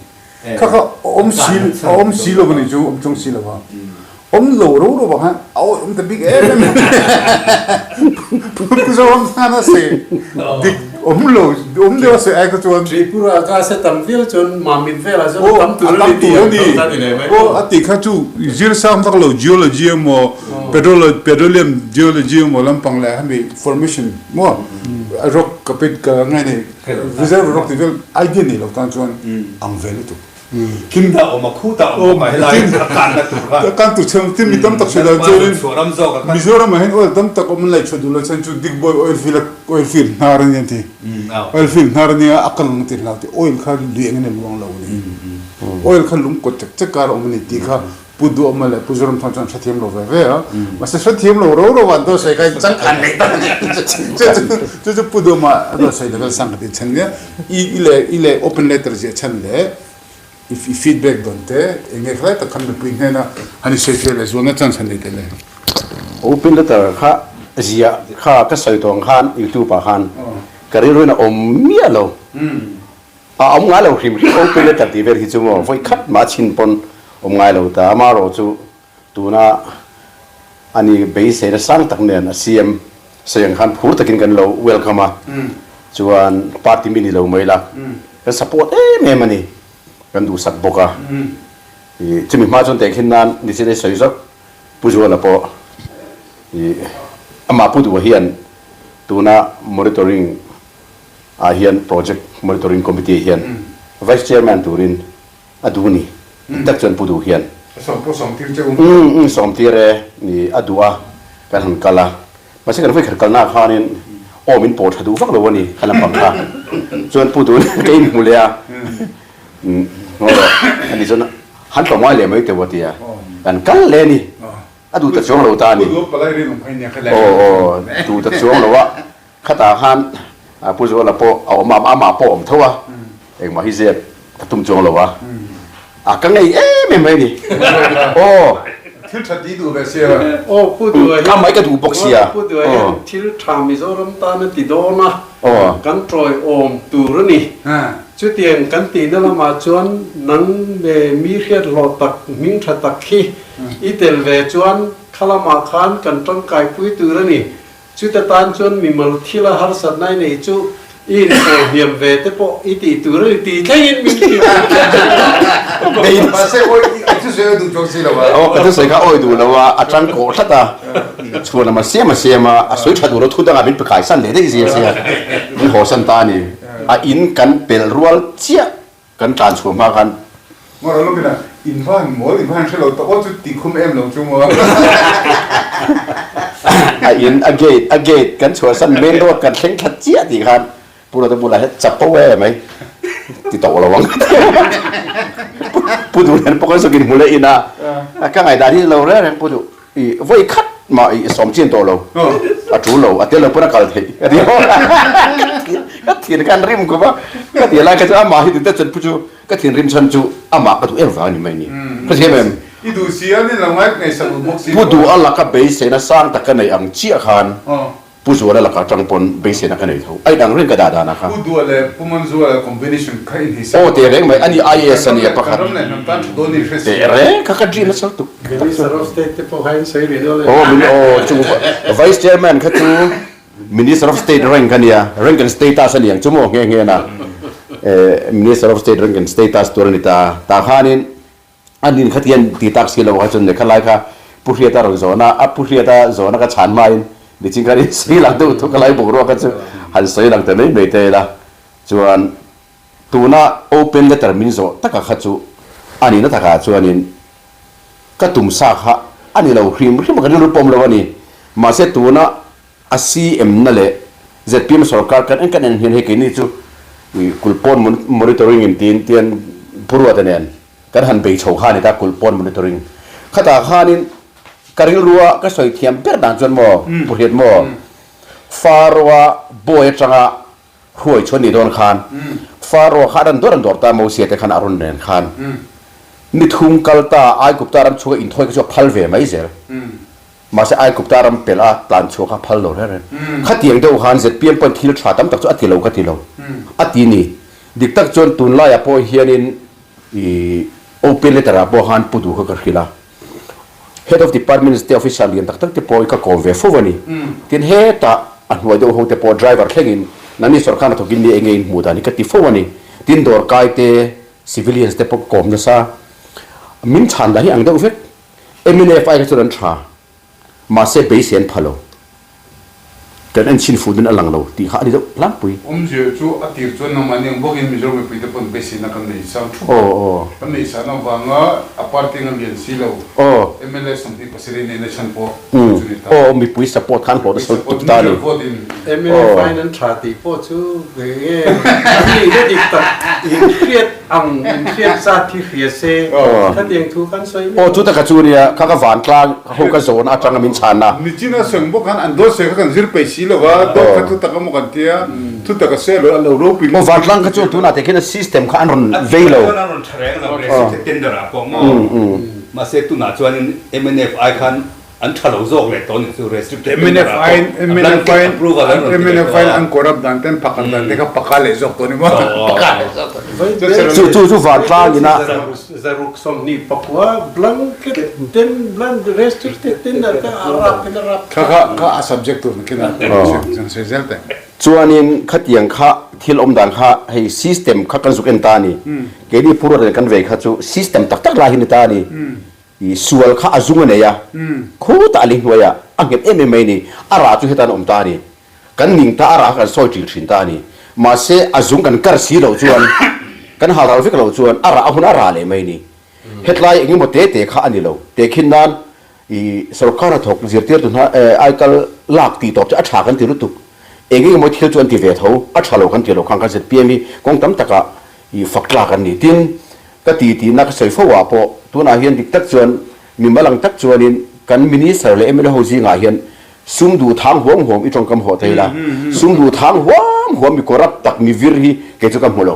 Kha kha a awm si a awm si lo a ni chu awm chuang si lo a. Awm lo ro ro vang hian a awih awm ta bik em em a ni. Mizoram tan a sawi dik awm lo awm deuh a sawi ai kha chuan. Tripura ka se tam viau chuan Mamit velah chuan a tam tur a ni tih ang tho ta ni leh mai. Aw a tih kha chu zirsang vak lo geology emaw Petrol petroleum geology emaw lampang leh hemi formation maw rock ka pet ka ngai nei reserve rock tih vel idea nei lo tan chuan ang ve lutuk. Tin ta awm a khu ta awm a helai a kan na tur kha. Kan tur chhung tin mi tam tak sawi dan chuanin Mizoram ah hian oil tam tak awm an lei chhuah duh lo chuan chu Digboi oil field a oil field hnar a ni an ti. Oil field hnar a nia a kal ang ti hlau ti oil kha lui engin a luang lo a ni. Oil kha lung kawt chek chek kar a awm a ni tih kha Pu Duhawma leh Pu Zoramthang chuan hrethiam lo ve ve a, mahse hrethiam lo ro ro an dawhsawi kha in changkhan leh tak a ni. Chu chu Pu Duhawma a dawhsawi level sang ka tih chhan nia, i i leh i leh open letter ziah chhan leh i i feedback dawn te eng nge khalai tak khan mipui hnena han i sawifiah leh zualna chance han nei teh le. Open letter kha ziah kha ka sawi tawh ang khan youtube ah khan ka rilruin a awm miah lo. A awm ngai lo hrim hrim open letter tih vel hi chu maw vawi khat mah chhin pawn awm ngai lo ta. Amaherawh chu tuna a ni beiseina sang tak nen a CM sawi ang khan phur takin kan lo welcome a, chuan party mi ni lo mai la kan support em em a ni, kan duhsak bawk a. Ih chumi hma chuan tehkhin nan nichin ei sawi zawk Pu Zuala pawh ih amah Pu Duha hian tuna monitoring ah hian Project Monitoring Committee hian Vice Chairman turin a duh ni. Dik tak chuan Pu Duh hian. A sawm pawh sawm tir che u. Umm sawm tir e ni a duh a kan han kal a. Mahse kan vawikhat kalnaah khanin aw min pawh tha duh vak lo a ni kha lampang kha. Chuan Pu Duh ka inhmu leh a. Umm ngaw rawh ani chuan han tlawm ngai leh mai teuh a ti a. Kan kal leh a ni. A duh ta chuang lo ta a ni. Pu Duh palai rinawm kha i nia kha le. Aw aw duh ta chuang lo a. Khatah khan Pu Zuala pawh a awm a, amah pawh a awm tho a, engmah hi zep ka tum chuang lo a, a ka ngei em em mai a ni. Aw. Thil tha ti duh ve sia. Aw Pu Duha hian. Amah hi ka duh bawk sia. Pu Duha hian thil tha Mizoram tan a ti dawn a, kan tawiawm tur a ni. Chutiang kan tihna lamah chuan nang mi hriat hlawh tak, hming tha tak hi i tel ve chuan kha lamah khan kan tangkaipui tur a ni. Chuta tan chuan mimal thila harsatna i neih chu i insawi hniam ve te pawh i tih tur a ni tih thlengin min hrilh duh tlat a ni. Mahse awi i thusawi a duh chuang si lo a. Aw ka thusawi kha awi duh lo a, a tang kawh tlat a, chhuan lam a siam a siam a, a sawi tha duh lo thu dangah min pe kaisan leh daih zia sia, min hawsan ta a ni. A in kan pelh rual chiah. Kan tlan chhuah hma khan. Ngaw rawh lawmin a, in va han mawl, in va han hre lo tak aw chu ti khum em lo chu maw. A in, a gate, a gate kan chhuahsan main road kan thleng thla chiah tih khan Pu Rota bulah hian chapo e mai ti tawh lo ang Pu Duh nen pawh kan sakin hmu leh in a, ka ngaihdan hi lo reng reng Pu Duh. I vawi khat mah i sawm chin tawh lo, a tul lo, a tel lo pawn a kal theih ka ti a, ka thin khan rim khawp a, ka ti lai kha chu amah hi tute chuan pu chu ka thinrim chhan chu amah ka duh em vang a ni mai ni, ka thiam em? I duh si a, ni lo ngai ngaihsak duh bawk si lo. Pu duh a laka beiseina sang tak ka neih ang chiah khan Pu Zuala lakah atang pawn beiseina ka nei tho. A inang reng ka dah danah kha. Pu Dua leh Pu Manzuala combination kha in hei Aw teh reng mai, ani IAS a nia pakhat. Kan ram leh hnam tan tha dawn i hre si. Teh reng kha ka dream nasa lutuk. Minister of State te pawh kha in sawi rih dawn em? Aw min aw chung Vice Chairman kha chu Minister of State rank a nia, rank and status a ni ang chu maw nghe nghe na. Minister of State rank and status tur a ni ta. Tah khanin A nin kha tian ti tak si lo kha chuan lehkha lai kha Pu Hriata rawn zawn a, a Pu Hriata zawhna ka chhan hmain nichin khan in sawi lang deuh thuk a lai boruak kha chu han sawi lang ta mai mai ta ila chuan tuna open letter min zawh taka kha chu a nihna takah chuanin ka tum sa kha a ni lo hrim hrim a ka rilru pawm lo a ni. Mahse tuna a CM na leh zpm sorkar kan en kan en hian hei keini chu kulhpawn monitoring in tiin tian Pu Ruata nen Kan han bei chho kha a ni ta, kulh pawn monitoring. Khatah khanin ka rilrua ka sawi thiam ber dan chuan maw, Pu Hriat maw, Faroa bawi atanga hruai chhuan nih dawn khan Faroa kha a rawn dawr an dawr ta, Mosia te khan a rawn nen khan ni thum kal ta Aigupta ram chhunga inthawi kha chu a phal ve mai zel. Mahse Aigupta ram pelh a tlan chhuah kha phal lo reng reng. Khatiang deuh khan zpm pawhin thil tha tam tak chu a ti lo ka ti lo. A ti ni. Dik tak chuan tunlaiah pawh hianin I open letter ah pawh khan pu duh kha ka hrilh a, Head of Departments te officer lian tak tak te pawh ka kawm ve fo a ni. Tin hetah a hnuai deuh ho te pawh driver thlengin nangni sorkar hnathawkin mi enge in hmuh dan hi ka ti fo a ni. Tin dawrkai te civilians te pawh ka kawm nasa. Min chhan dan hi ang deuh vek. Mnf ai kha chuan an tha. Mahse beisei an pha lo. Kan en chhin fuh dun a lang lo tih kha a ni deuh tlangpui. Awmzia chu a tir chuan nangmah ni ang bawkin Mizoram mipuite pawn beiseina kan nei sang thup a. Kan nei san avanga a party anga lian si lo mla 27 neihna chhan pawh chu ni ta. Aw mipui support khan hlawh nasa lutuk ta a ni. Mla fine an tha tih pawh chu enge an nihna dik tak inhriat Ang in hriat zat hi hria se khatiang thu khan sawi miah. Aw chu taka chu nia kha ka vantlang ho ka zawhna atanga min chhan a. Nichin a seng bawk khan an dawt sawi kha kan zir peih si lo va, dawt kha thutak emaw kan tia, thutak a seh lo a lo ropui lutuk. Aw vantlang kha chu tunah te khian a system kha an rawn vei lo. An rawn tha reng lo, restricted tender ah pawh maw. Mahse tunah chuanin mnf ai khan An tha lo zawk leh tawh ni chu restricted tender ah pawh a blanket approval an rawn ti leh tawh a. An corrupt dan te an phakar dan te kha paka leh zawk tawh ni maw? Paka leh zawk tawh ni. Chu chu chu vantlang ina. 124 blanket ten blan restricted tender kha a rap in a rap. Kha kha kha a subject tur nakin a zan sawi zel teh. Chuanin khatiang kha thil awm dan kha hei system kha kan zuk en ta a ni. Keini Purua nen kan vei kha chu system tak tak lai hi ni ta a ni. I sual kha a zung a nei a, khutah a li hnuaiah a nghet em em mai a ni. A rah chu hetan a awm ta a ni. Kan ning ta, a rah kha kan sawi ṭil ṭhin ta a ni. Mahse, a zung kan kar si loh chuan, kan hal ral vek loh chuan a rah a hun a rah leh mai a ni. Hetlai eng emaw te te kha a ni lo. Tehkhin nan i sorkar hnathawk zirtirtu hna aikal lak tih tawp chu a ṭha kan ti lutuk. Eng eng emaw thil chu an ti ve tho, a ṭha lo kan ti lo khang kha zpm hi kawng tam takah i fak tlak an ni. Tin, ka ti tihna ka sawi fo ah pawh tunah hian dik tak chuan mimal ang tak chuanin kan Minister leh mla ho zingah hian sum duh thang huam huam i tawngkam haw thei la, sum duh thang huam huam mi corrupt tak mi vir hi kei chu ka hmu lo.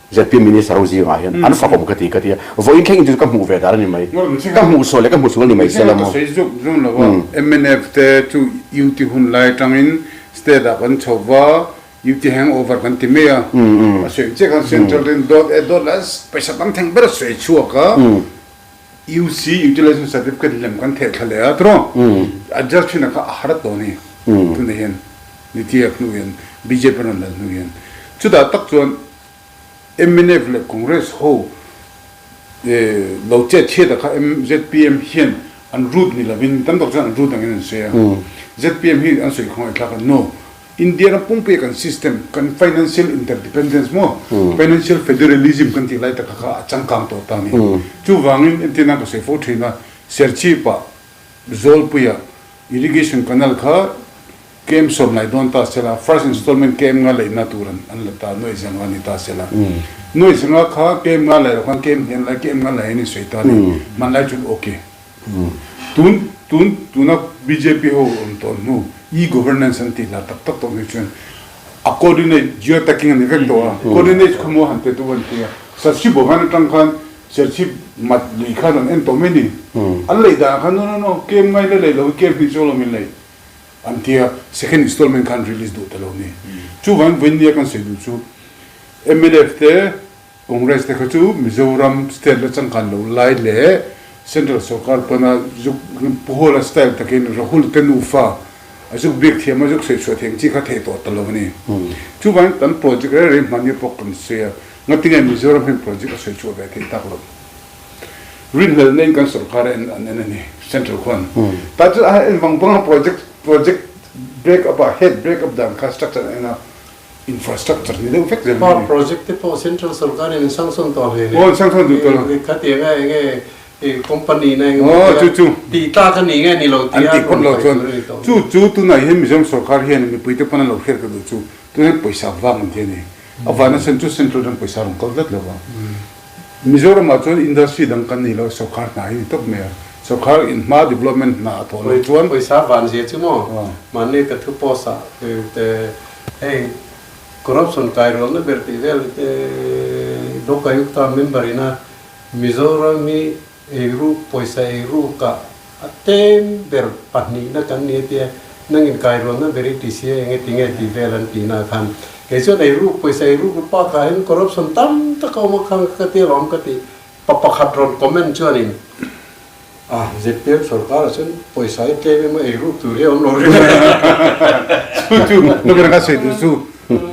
Zpm Minister ho zingah hian an fakawm ka ti ka ti a, vawiin thlengin chu ka hmuh ve dan a ni mai. Ka hmuh sual leh ka hmu sual ni mai se la maw. Ka sawi zuk zuk lo a, mnf te chu UT hun lai atangin state ah kan chho va, UT hangover kan ti mai a, a sawi chiah khan central in dawt e dawt leh paisa tam theng ber a sawi chhuak a, UC utilization certificate lem kan theh thla leh a tiraw adjust thin a kha a har tawh a ni tunah hian Niti a hnu hian bjp a rawn lal hnu hian chutah tak chuan mnf leh Congress ho lo chet chhiat a kha zpm hian an root ni lovin tam tak chuan an root angin an sawi a zpm hi an sawi khawngaih thlak a no India ram pumpuia kan system, kan financial interdependence maw, financial federalism kan tih lai tak kha a changkang tawh ta a ni. Chuvangin entirna ka sawi fo thin a, Serchhip-ah, Zawlpuia irrigation canal kha KM 10 lai dawn ta sela, first installment KM nga leihna tur an la ta, nuaih zanga ni ta sela. Nuaih zanga kha KM nga lai loh khan KM hnian lai, KM nga lai an insawi ta a ni. Hmanlai chuan ok. Tun tun tuna bjp ho awm tawh hnu e-governance an tih lar tak tak tawh hnu chuan a coordinate geo-tagging a ni vek tawh a, coordinate khaw maw han pe tu an ti a, Serchhip Bhavan atang khan Serchhip mat lui khan an en tawh mai ni. An lei danah khan no no no kem ngai la lei lo hi kem hnih chu alawm in lei an ti a, second installment khan release duh ta lo ni. Chuvangin vawiin kan sawi duh chu mnf te Congress te kha chu Mizoram state la changkan lo lai leh Central sorkar pana zuk Pu Hawla style takin Rahul te nufa a zuk biak thiam a zuk sawi chhuah thei ang chi kha theih tawh ta lo a ni. Chuvangin kan project reng reng hmanni pawh kan sawi a, ngatinge Mizoram hian project a sawi chhuah ve theih tak lo. Rinhlelhna in kan sorkar en an en a ni Central khuan. Tah chuan a en vang vang a project project break up a head break up dan kha structure an en a infrastructure ni deuh vek zel mai a ni. Project te pawh Central sorkar in an sanction tawh hle ni. Aw an sanction duh tawh lo. Khatiang a enge company na eng emaw chu chu tih tlak a ni nge ni lo tih a rawn paih tur a ni tawh. Chu chu tunah hian Mizoram sorkar hian mipui te pawn an lo hriat ka duh chu tunah hian pawisa vang an ti a ni. A vana sen chu Central ram pawisa rawn kal tlat lo va. Mizoramah chuan industry dang kan nei lo, sorkar hna hi ni tawp mai a. Sorkar in hma development hna a thawh loh chuan. Pawisa van zia chu maw? Mahni ka thu post ah te hei corruption kai rualna ber tih vel te Lokayukta member ina Mizoram hi Eiruk, pawisa eirukah a tlem ber pahnihna kan ni a tia, nangin kairualna ber i ti si a, enge ti nge tih vel an tihna khan kei chuan eiruk, pawisa eiruk ru pakah hian corruption tam tak a awm a khang ka ti alawm ka ti. Pa pakhat rawn comment chuanin ah zpm sorkarah chuan pawisa hi tlem emaw eiruk tur hi a awm lo ring a. Chu chu nakin ka sawi duh chu,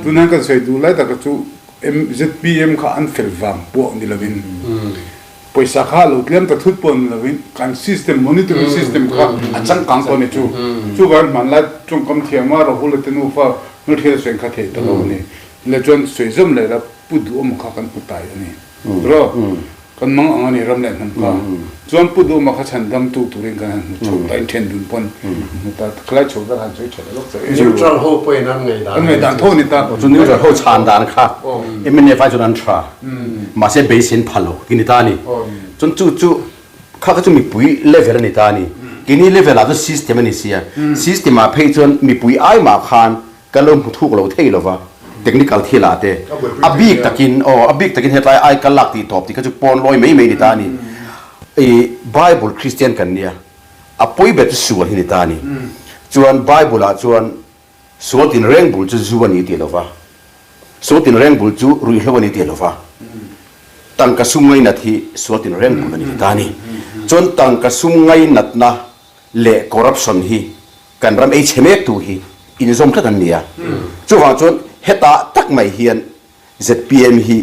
tunah kan sawi duh lai taka chu zpm kha an fel vang pawh ni lovin, Pawisa kha lo tlem ta thut pawh ni lovin kan system, monitoring system kha a changkang pawh a ni chu. Chuvangin hmanlai tawngkam thiama Rahul a te nufa hmelhriat a sawi kha theih ta lo a ni. Le chuan sawi zawm leh la pu duhawma kha kan hmu tai a ni. Ro, kan mang ang a ni ram leh hnam kha. Chuan pu duhawma kha chhan dam tu turin kan han hmu chho ta, inthen dun pawn hmu ta, khalai chho vel han sawi tha ta lawk che. Neutral ho pawhin an ngaihdan. An ngaihdan tho a ni ta. Chu neutral ho chhan dan kha mnf ai chuan an tha. Mahse beisei pha lo ti ni ta a ni. Chuan chu chu kha kha chu mipui level a ni ta a ni. Keini level ah chuan system a ni sia. System ah phei chuan mipui ai mah khan kan lo hmu thuk lo thei lo va, technical thil ah te. A bik takin aw a bik takin hetlai ai kal lak tih tawp tih kha chu pawn lawi mai mai ni ta a ni. I Bible Christian kan nia, a pawi ber chu sual hi ni ta a ni. Chuan Bible ah chuan Sual tinreng bul chu zu a ni tih lova, sual tinreng bul chu ruihhlo a ni tih lova, tangka sum ngainat hi sual tinreng bul a ni ta a ni. Chuan tangka sum ngainatna leh corruption hi kan ram ei chhe mek tu hi inzawm tlat an ni a. Chuvang chuan hetah tak mai hian zpm hi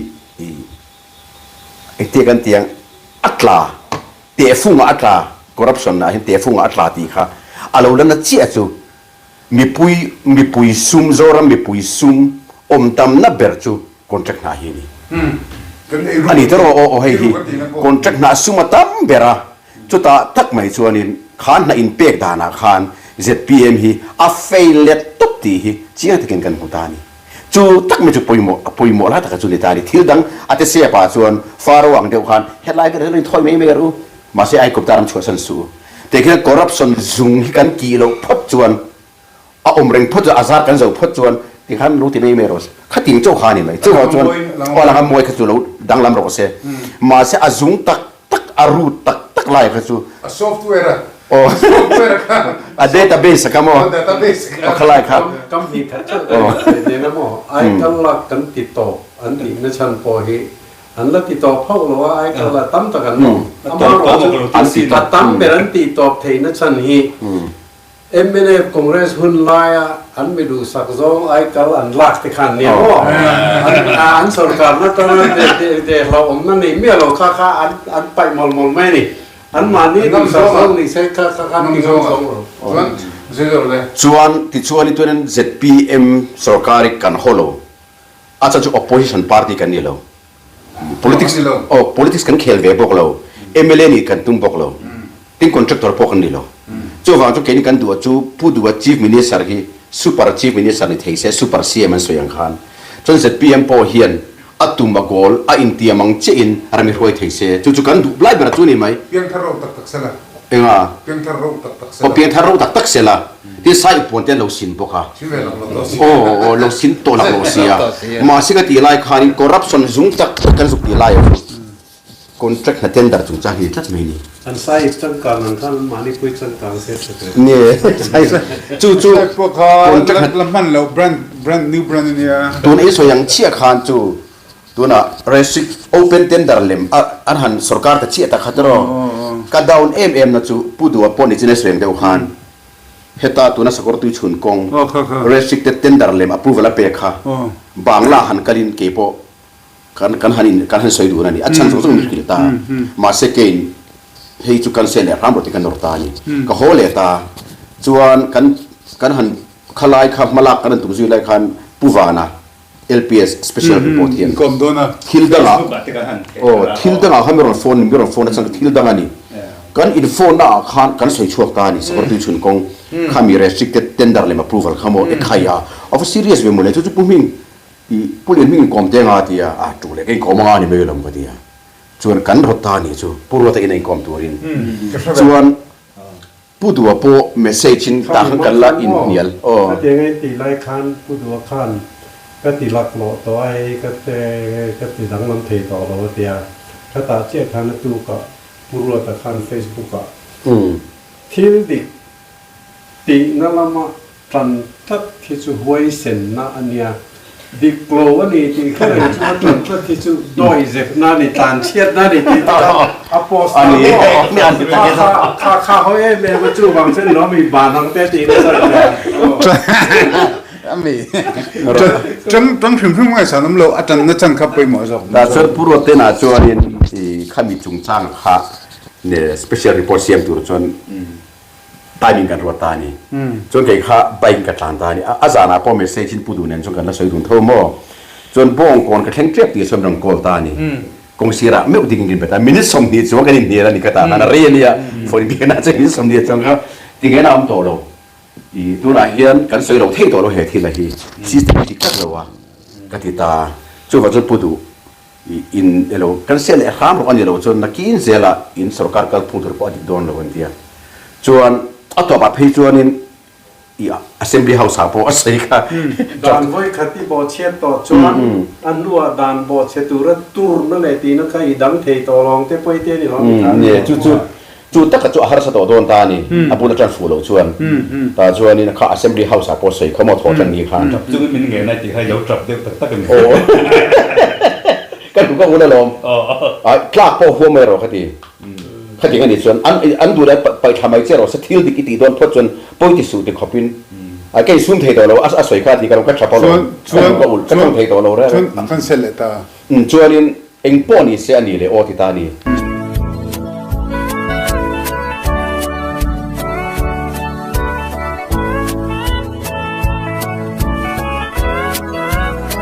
engtia kan tih ang a tla, tehfungah a tla, corruption ah hian tehfungah a tla tih kha a lo la na chiah chu Mipui mipui sum Zoram mipui sum awm tamna ber chu contract hna hi a ni. A ni tawh aw aw hei hi contract hna sum a tam ber a, chutah tak mai chuanin kha hna inpek danah khan zpm hi a fail let tawp tih hi chiang takin kan hmu ta a ni. Chu tak mai chu pawimawh a pawimawh lai taka chu ni ta a ni. Thil dang a te sep ah chuan Faro ang deuh khan hetlai vel hi lo inthawi mai mai rawh u, mahse Aigupta ram chhuahsan suh u. Teh khian corruption zung hi kan kih loh phawt chuan, a awm reng phawt chuan, a zar kan zo phawt chuan ti khan lo ti mai mai rawh se. Khating chauh kha a ni mai. Chuvang chuan aw a lang a mawi kha chu lo danglam rawh se. Mahse a zung tak tak, a root tak tak lai kha chu. A software a. Aw. Software kha. A database a kha maw? A database kha. Aw khalai kha. Kam hnih khat chauh ka ni nen a maw? Aikal lak kan ti tawp an tihna chhan pawh hi An la ti tawp hauh lo a, aikal la tam tak an awm. Amaherawhchu chu a tam ber an tih tawp theihna chhan hi mnf Congress hun laia an mi duhsak zawng aikal an lak te khan nia maw? An sorkarna tana hlauhawmna nei miah lo kha kha an paih mawlh mawlh mai a ni. Anmahni duhsak zawng ni se kha kha khan ti ngam zawng lo. Chuan tichuan i tuanin zpm sorkar i kan haw lo. A chhan chu opposition party kan ni lo. Politics aw politics kan khel ve bawk lo. Mla nih kan tum bawk lo. Tin contractor pawh kan ni lo. Chuvang chu keini kan duh a chu Pu Duha Chief Minister hi Super Chief Minister ni thei se Super CM an sawi ang khan. Chuan zpm pawh hian a tum a goal a intiam ang chiah in ram i hruai thei se. Chu chu kan duh lai ber chu a ni mai. Piangthar ro tak tak sela. Enga? Piangthar ro tak tak sela. Aw piangthar ro tak tak sela. Tin sai puan te an lo sin bawk a. Sin ve lak lo tawh si. Aw aw lo sin tawh lak lo si a. Mahse ka tih lai khanin corruption zung tak tak kan zuk tih lai a chu contract hna tender chungchang hi ni tlat mai ni. An sai ip changkang ang khan an mahni pui changkang se tha teh. Nge sai chu chu Sai pawh kha contract la hman lo brand brand new brand a nia. Tun i sawi ang chiah khan chu Tunah restrict open tender lem a an han sorkar ta chiah tak kha tiraw? Ka down em em na chu Pu Duha pawh ni chin a sawi ang deuh khan heta tuna sakawr tui chhun kawng restricted tender lem approval a pek kha Bangla han kalin keipawh kan kan han in kan han sawi dun a ni. A chhan zawng zawng min hrilh ta. Mahse keiin. Hei chu cancel leh hram rawh tih ka nawr ta a ni. Ka haw leh ta. Chuan kan kan han khalai kha hmalak kan han tum zui lai khan Pu Vana, LPS special report hian thil dangah aw thil dangah khan mi rawn phone mi rawn phone a chhan thil dang a ni. Kan in phone na ah khan kan sawi chhuak ta a ni Sakawrtui chhun kawng kha mi restricted tender lem approval kha maw ekhai a a va serious ve mawle chu chu Pu Hming i Pu Lian Hming inkawm te anga ti a a tu leh ka inkawm anga a ni mai lo ka ti a. Chuan kan rawt ta nih chu Pu Ruata in a inkawm turin chuan Pu Dua pawh message in tah khan kan la inhnial aw. Ka ti angai tih lai khan Pu Dua khan ka ti laklawh tawh a hei ka te ka ti danglam thei tawh lo a tia. Ka tah chiah khan a tukah Pu Ruata khan Facebook ah thil dik tihna lama Tan tlat hi chu huaisenna a nia. Dik lo a ni tih kha reng chu a tan tlat hi chu dawi zepna a ni, tlan chhiatna a ni tih te kha a post ta maw? Kha kha kha kha hawi em em a chuvang chuan lo mi ban ang te tih nasa hle a. Ami tang tang hrim hrim ngaihsan awm lo a tanna chan kha pawimawh zawk. Tah chuan Pu Ruatena chuanin i khami chungchang kha special report siam tur chuan Timing kan ruat ta a ni. Chuan kei kha bike in ka tlan ta a ni. A zanah pawh message in pu duh nen chuan kan la sawi dun tho maw? Chuan bawngkawn ka thleng tep tih chuan rawn call ta a ni. Kawng sirah meuh ding in kan bet a, minute 20 chuang kan inhnial a ni ka tah khan a rei a nia. Phone in biakna chuan minute 20 chuang kha tinge na awm tawh lo. I tunah hian kan sawi lo thei tawh lo he thil a hi. System hi dik tak lo a ka ti ta. Chuvang chuan pu duh In elo kan sel leh hram rawh a ni lo chuan nakin zela in sorkar kalphung tur pawh a dik dawn lo an ti a. Chuan a tawpah phei chuanin i Assembly House ah pawh a sawi kha. Dan vawi khat i bawhchhiat tawh chuan a hnuah dan bawhchhe tura turna leh tihna kha i dang thei tawh lawng te pawi te a ni lo mi kha. Ni chu chu Chu taka chu a harsa tawh dawn ta a ni. A bul atang fuh loh chuan tah chuanin kha Assembly House ah pawh sawi kha maw thaw tan ni khan. Tap chungin min ngen a tih kha i lo tap deuh tak tak a ni. Aw. Ka duh ka un alawm. Ai tlak pawh huam mai rawh ka ti. Khatiang a nih chuan an an duh leh paih thla mai che rawh se thil dik i tih dawn phawt chuan pawi ti suh ti khawpin ai ka insum thei tawh lo a sawi kha a ti ka lo ka tap alawm. Ka duh ka ulh ka tawng thei tawh lo reng. Chuan a cancel leh ta. Chuanin eng pawh ni se a ni leh aw ti ta a ni.